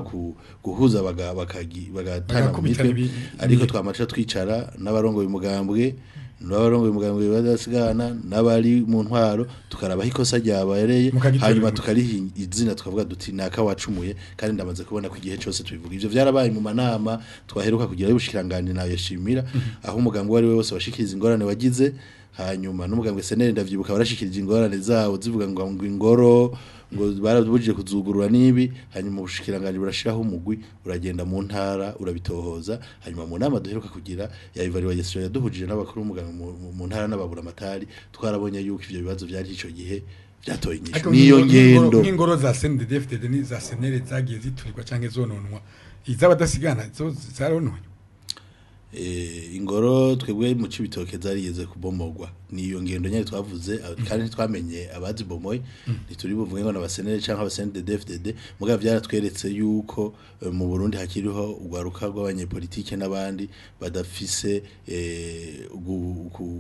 guhuza bagatana mu
Bagakubitana
mitwe, ariko twamaca twicara n'abarongoye umugambwe, n'abarongoye umugambwe badasigana, n'abari mu ntwaro, tukaraba aho ikosa ryabereye,
Mukagitorera
hanyuma
umuti.
tukariha izina, tukavuga duti naka wacumuye. Kandi ndamaze kubona ko igihe cose tubivuga, ivyo vyarabaye mu manama twaheruka kugira y'ubushikiranganji nayo yashimira, aho umugambwe wari we wose washikiriza ingorane wagize, hanyuma n'umugambwe SNL ndavyibuka barashikirije ingorane zabo zivuga ngo ingoro ngo barabujije kuzugurura nibi, hanyuma ubushikiranganji burashiraho umugwi, uragenda mu ntara urabitohoza. Hanyuma mu nama duheruka kugira ya evaluation yaduhujije n'abakuru b'umugambwe mu ntara n'ababura amatari, twarabonye yuko ivyo bibazo vyari ico gihe vyatoye inyishu.
Ariko
Niyo ngendo
nk'ingoro za CNDD-FDD ni za SNL zagiye ziturirwa canke zononwa, iz'abadasigana zo zarononywe?
Ingoro twebwe mu Cibitoke zarigeze kubomogwa, niyo ngendo nyene twavuze, kandi ntitwamenye abazibomoye, ntituri buvuge ngo n'abasenere canke aba CNDD-FDD, mugabo vyaratweretse yuko mu Burundi hakiriho urwaruka rw'abanyepolitike n'abandi badafise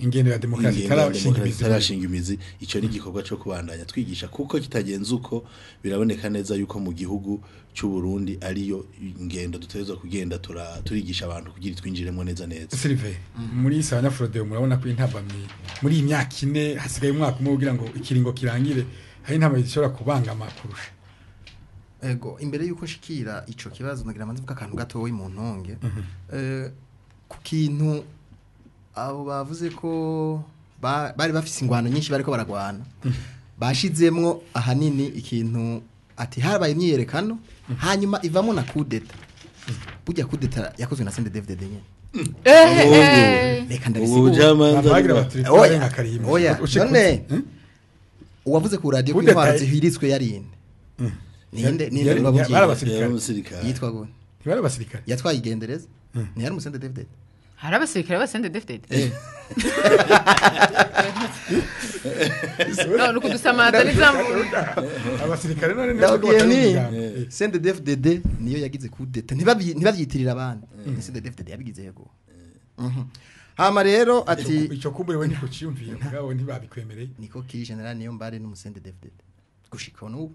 Ingendo ya demokarasi
ingendo ya
itarashinga
demokarasi
imizi.
itarashinga imizi. Ico ni igikorwa co kubandanya twigisha, kuko kitagenze uko biraboneka neza yuko mu gihugu c'u Burundi ariyo ingendo dutegerezwa kugenda turigisha abantu kugira twinjiremo neza neza.
Sylvain, muri Sabana Frodeo murabona ko intambamyi muri iyi myaka 4 hasigaye umwaka umwe kugira ngo ikiringo kirangire, hari intambamyi zishobora kubangama kurusha?
Ego imbere yuko nshikira ico kibazo nagira manze mvuga akantu gatoyi mu ntonge. Ku kintu abo bavuze ko bari bafise ingwano nyinshi bariko baragwana. Bashizemwo ahanini ikintu ati habaye imyiyerekano hanyuma ivamo na kudeta. Burya kudeta yakozwe na CNDD-FDD nyene. Reka ndabisigura. Oya, none uwavuze ku radio ko intwaro zihiritswe yarinde. Ninde bababwiye yitwa gone
ntibari abasirikare
yatwaye igendereza ni yari umusende David
hari abasirikare basende David no nuko dusamata nizambu
abasirikare none
ni sende DFDD niyo yagize kudeta ntibabyitirira abandi ni sende DFDD yabigize yego. Hama rero ati
ico kumbure we niko ciyumviye mugabo ntibabikwemereye
niko kiri general niyo mbare n'umusende DFDD gushika n'ubu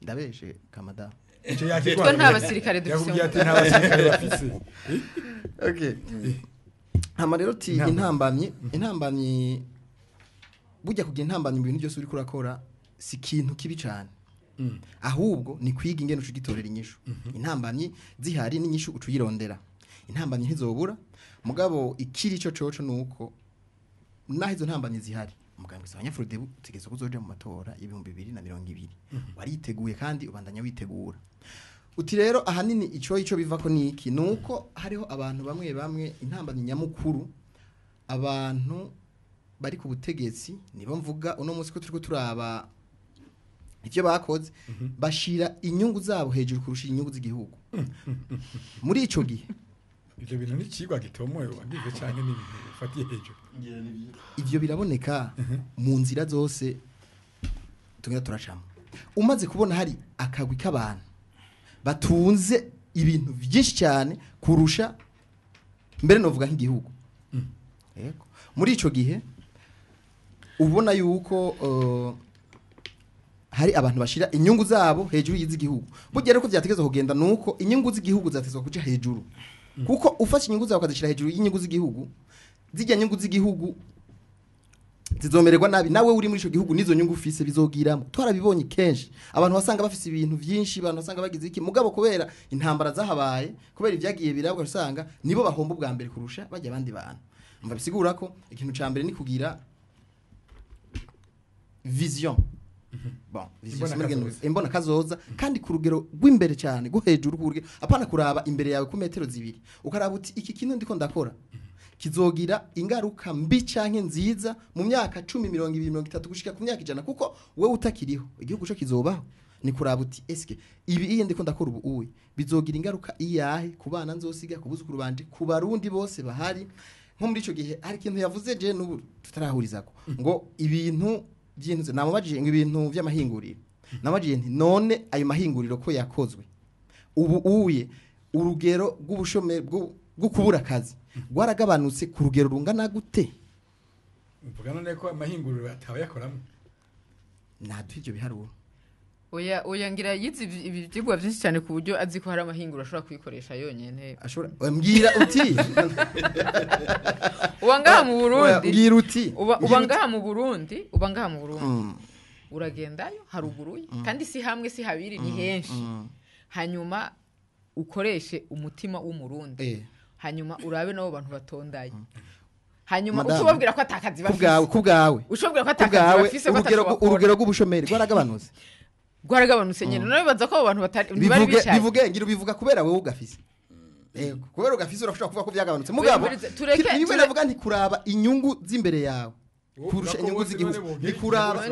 ndabeshe kamada
icyo yakigwa
nta basirikare dufise
yakubwiye ati nta basirikare bafise.
Okay, hama rero ti intambamyi burya kugira intambamyi mu bintu byose uri kurakora si kintu kibi cyane, ahubwo ni kwiga ingene ucugitorera inyishu. Intambamyi zihari n'inyishu ucuyirondera, intambamyi ntizobura mugabo ikiri ico coco nuko naho izo ntambamyi zihari mugambwe abanyafurode utegeze kuzoja mu matora y'ibihumbi 2020 wariteguye kandi ubandanya witegura. Uti rero ahanini ico bivako niki nuko hariho abantu bamwe bamwe intambamyi nyamukuru abantu bari ku butegetsi nibo mvuga uno munsi ko turiko turaba ivyo bakoze bashira inyungu zabo hejuru kurusha inyungu z'igihugu. Muri ico gihe
ivyo bintu ni cigwa gitomoye wagize canke ni ibintu ufatiye hejuru
ivyo biraboneka mu nzira zose tugenda turacamo. Umaze kubona hari akagwi k'abantu batunze ibintu byinshi cyane kurusha mbere novuga nk'igihugu. Yego, muri ico gihe ubona yuko hari abantu bashira inyungu zabo hejuru y'igihugu. Burya rero ko byategezwa kugenda nuko inyungu z'igihugu zatezwa kuja hejuru. Kuko ufashe inyungu zawe ukazishira hejuru y'inyungu z'igihugu, zijya nyungu z'igihugu zizomererwa nabi nawe uri muri ico gihugu nizo nyungu ufise bizogiramo. Twarabibonye kenshi abantu wasanga bafise ibintu byinshi, abantu wasanga bagize iki mugabo kubera intambara zahabaye, kubera ibyagiye birabwa usanga nibo bahomba ubwa mbere kurusha bajya abandi bantu. Umva bisigura ko ikintu ca mbere ni kugira vision. Bon, vision imbona kazoza kandi ku rugero rw'imbere cyane go hejuru ku rugero, apana kuraba imbere yawe ku metero zibiri ukaraba uti iki kintu ndiko ndakora kizogira ingaruka mbi canke nziza mu myaka 10 20 30 gushika ku myaka 100, kuko wewe utakiriho igihugu cyo kizobaho. Ni kuraba uti eske ibi iye ndiko ndakora ubu uwe bizogira ingaruka iyahe ku bana nzosiga, ku buzukuru banje, ku barundi bose bahari. Nko muri ico gihe hari ikintu yavuze je n'ubu tutarahurizako ngo ibintu byintuze namubajije ngo ibintu by'amahinguriro, namubajije nti none ayo mahinguriro ko yakozwe ubu uye urugero rw'ubushomeri bwo kubura akazi rwaragabanutse ku rugero rungana gute?
Mvuga none ko amahinguriro ataba yakoramo
naduha ivyo biharuro.
Oya ngira yize ibyigwa byinshi cyane ku buryo azi ko hari amahinguriro ashobora kuyikoresha yonyene.
Ashobora mbwira uti
uba ngaha mu Burundi,
mbwira uti
uba ngaha mu Burundi, uba ngaha mu Burundi uragendayo haruguru kandi si hamwe si habiri ni henshi. Hanyuma ukoreshe umutima w'umurundi, hanyuma urabe nabo bantu batondaye, hanyuma ushobora ko atakazi bafise
kubwawe,
ushobora ko atakazi bafise ko
urugero rw'ubushomeri rwaragabanutse
rwaragabanutse nyene. None bibaza ko abo bantu batari bari bicaye
bivuge ngira ubivuga kubera wewe ugafise. Yego, kubera ugafise urashobora kuvuga ko byagabanutse mugabo niwe navuga nti kuraba inyungu z'imbere yawe kurusha inyungu z'igihugu. Ni kuraba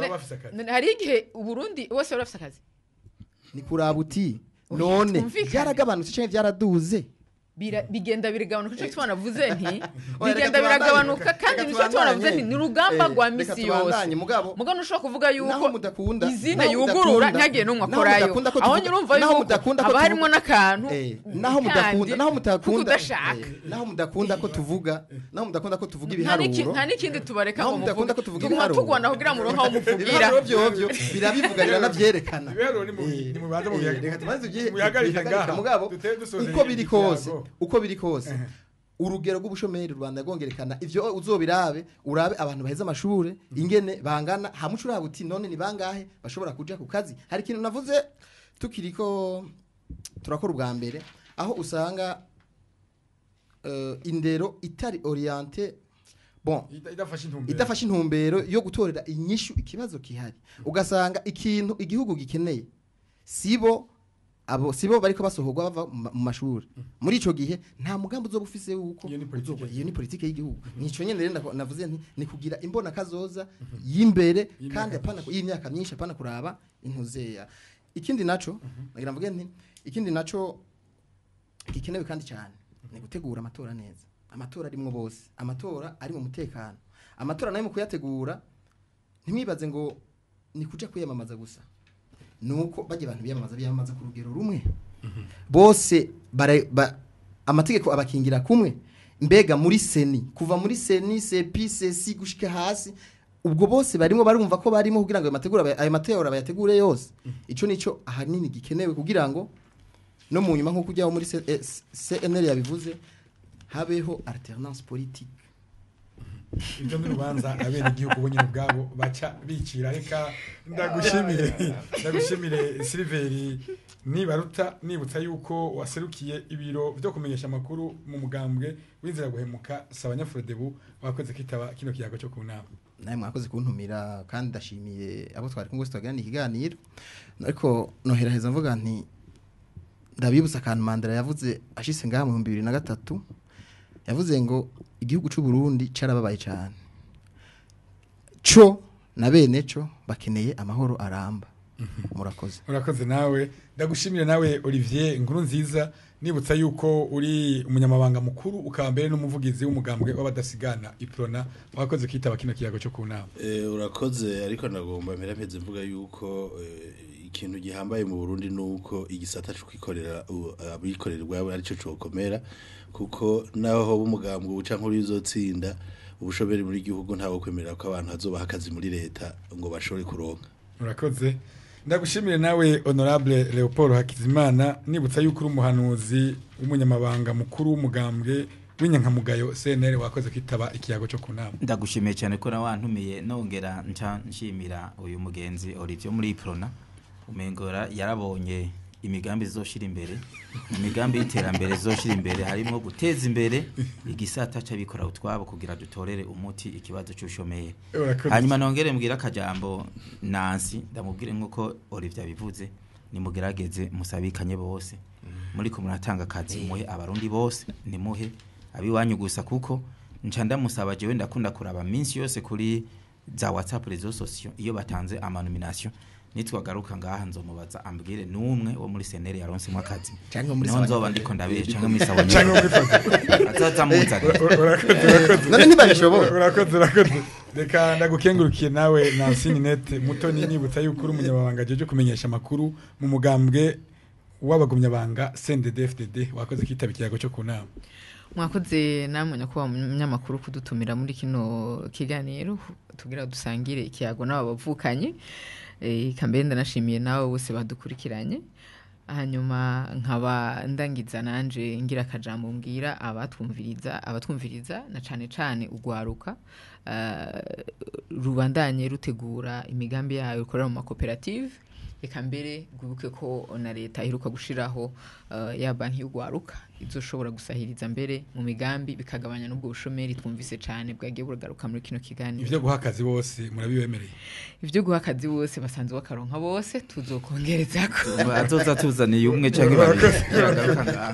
hari igihe Uburundi bose barafise akazi,
ni kuraba uti none byaragabanutse canke byaraduze
bigenda biragabanuka. Cyo twanavuze nti bigenda biragabanuka kandi nicyo twanavuze nti ni urugamba rwa misi yose. Mugabo ntushobora kuvuga yuko izina yugurura ntagiye n'umwe akorayo, aho nyurumva yuko haba harimo n'akantu
naho mudakunda naho mudakunda ko tuvuga, naho mudakunda ko tuvuga ibiharuro,
nta n'ikindi tubareka ngo muvuge, tuguma tugwana kugira muronka aho muvugira.
Ibiharuro byovyo birabivuga biranavyerekana.
Ibiharuro ni mubanza mubihagarike ngaha
mugabo uko biri kose, uko biri kose urugero rw'ubushomeri Rwanda rwongerekana. Ivyo uzobirabe urabe abantu baheze amashure ingene bangana, hamucu uraba uti none ni bangahe bashobora kuja ku kazi. Hari ikintu navuze tukiriko turakora ubwa mbere, aho usanga indero itari orienté, bon, idafashe intumbero yo gutorera inyishu ikibazo kihari. Ugasanga ikintu igihugu gikeneye sibo abo sibo bariko basohorwa bava mu mashuri. Muri ico gihe nta mugambi uzoba ufise wuko iyo ni politike y'igihugu. Nico nyene rero navuze nti ni kugira imbona kazoza y'imbere, kandi apana y'imyaka myinshi, apana kuraba intuzeya. Ikindi naco nagira mvuge nti ikindi naco gikenewe kandi cyane ni gutegura amatora neza, amatora arimwo bose, amatora ari mu mutekano. Amatora nayo mu kuyategura ntimwibaze ngo ni kuja kwiyamamaza gusa, nuko bajye abantu biyamamaza ku rugero rumwe bose, amategeko abakingira kumwe. Mbega muri seni, kuva muri seni CPCC gushika hasi, ubwo bose barimo barumva ko barimo kugira ngo ayo mategura bayategure yose. Ico nico ahanini gikenewe kugira ngo no mu nyuma nko kujyaho muri CNL yabivuze habeho alternance politique.
Ibyo n'urubanza abene igihugu bonye ubwabo baca bicira. Reka ndagushimire Silveri Nibaruta, nibutsa yuko waserukiye ibiro byo kumenyesha amakuru mu mugambwe w'inzira guhemuka Sabanyafrodebu, wakoze kitaba kino kiyago cyo kunama.
Naye mwakoze kuntumira kandi ndashimiye abo twari kumwe twagirana ikiganiro. Ariko noheraheza mvuga nti ndabibutsa akantu Mandela yavuze ashitse ngaha mu 2003, yavuze ngo igihugu cy'u Burundi carababaye cyane, co na bene co bakeneye amahoro aramba. Murakoze.
Murakoze nawe, ndagushimire nawe Olivier Nkurunziza, nibutsa yuko uri umunyamabanga mukuru ukaba mbere n'umuvugizi w'umugambwe w'abadasigana Iprona, wakoze kitaba kino kiyago cyo kunama.
Urakoze, ariko nagomba mpeze mvuga yuko ikintu gihambaye mu Burundi nuko igisata cyo kwikorera abikorerwa ari cyo cokomera, kuko naho b'umugambwe uca nkuru izotsinda ubushoberi muri gihugu ntawo kwemerera ko abantu hazobaha akazi muri leta ngo bashore kuronka.
Urakoze. Ndagushimire nawe Honorable Leopold Hakizimana, nibutsa yuko uri umuhanuzi w'umunyamabanga mukuru w'umugambwe w'inyankamugayo CNL, wakoze kitaba ikiyago cyo kunama.
Ndagushimiye cyane ko nawantumiye, nongera nca nshimira uyu mugenzi Olivier muri Iprona, umengora yarabonye imigambi zoshira imbere, imigambi y'iterambere zoshira imbere, harimo guteza imbere igisata c'abikora utwabo kugira dutorere umuti ikibazo cy'ushomeye. Hanyuma nongere mbwira akajambo Nancy, ndamubwire nkuko Olivier abivuze, nimugerageze musabikanye bose muri ko muratanga akazi, muhe abarundi bose, nimuhe abiwanyu gusa, kuko nca ndamusaba jewe ndakunda kuraba minsi yose kuri za WhatsApp réseaux sociaux iyo batanze ama nomination, nitwagaruka ngaha nzomubaza ambwire numwe wo muri senere yaronse mu akazi, niho nzoba ndiko ndabiye canke muri sabonye
canke muri fata
azaza muza.
Urakoze
none ntibabishobora.
Urakoze. Reka ndagukengurukiye nawe Nancy Ninette Mutoni, nibutsa yuko uri umunyamabanga jeje kumenyesha amakuru mu mugambwe w'abagumyabanga CNDD-FDD, wakoze kitaba ikiyago cyo kunama.
Mwakoze namwe nyakuba munyamakuru kudutumira muri kino kiganiro tugira dusangire ikiyago n'aba bavukanye. Kambere ndanashimiye nawe bose badukurikiranye. Hanyuma nkaba ndangiza nanje ngira akajambo mbwira abatwumviriza na cane cane ugwaruka rubandanye rutegura imigambi yayo rukorera mu makoperative. Reka mbere gwibuke ko na leta iheruka gushiraho ya banki y'ugwaruka izoshobora gusahiriza mbere mu migambi bikagabanya n'ubwo bushomeri twumvise cane bwagiye buragaruka muri kino kiganiro.
Ivyo guha akazi bose murabibemereye?
Ivyo guha akazi bose basanzwe bakaronka bose, tuzokongerezako
azoza tuzaniye umwe canke babiri.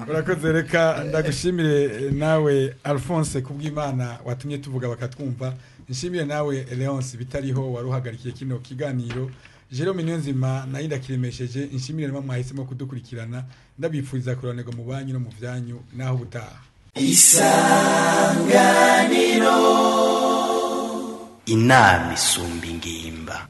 Urakoze. Reka ndagushimire nawe Alphonse Kubwimana watumye tuvuga bakatwumva. Nshimire nawe Leonce Bitariho waruhagarikiye kino kiganiro. Jerome Niyonzima nayo kiremesheje, nshimire namwe mwahisemo kudukurikirana, ndabifuriza kuronerwa mu banyu no mu vyanyu naho butaha.
Isanganiro, inama isumba ingimba.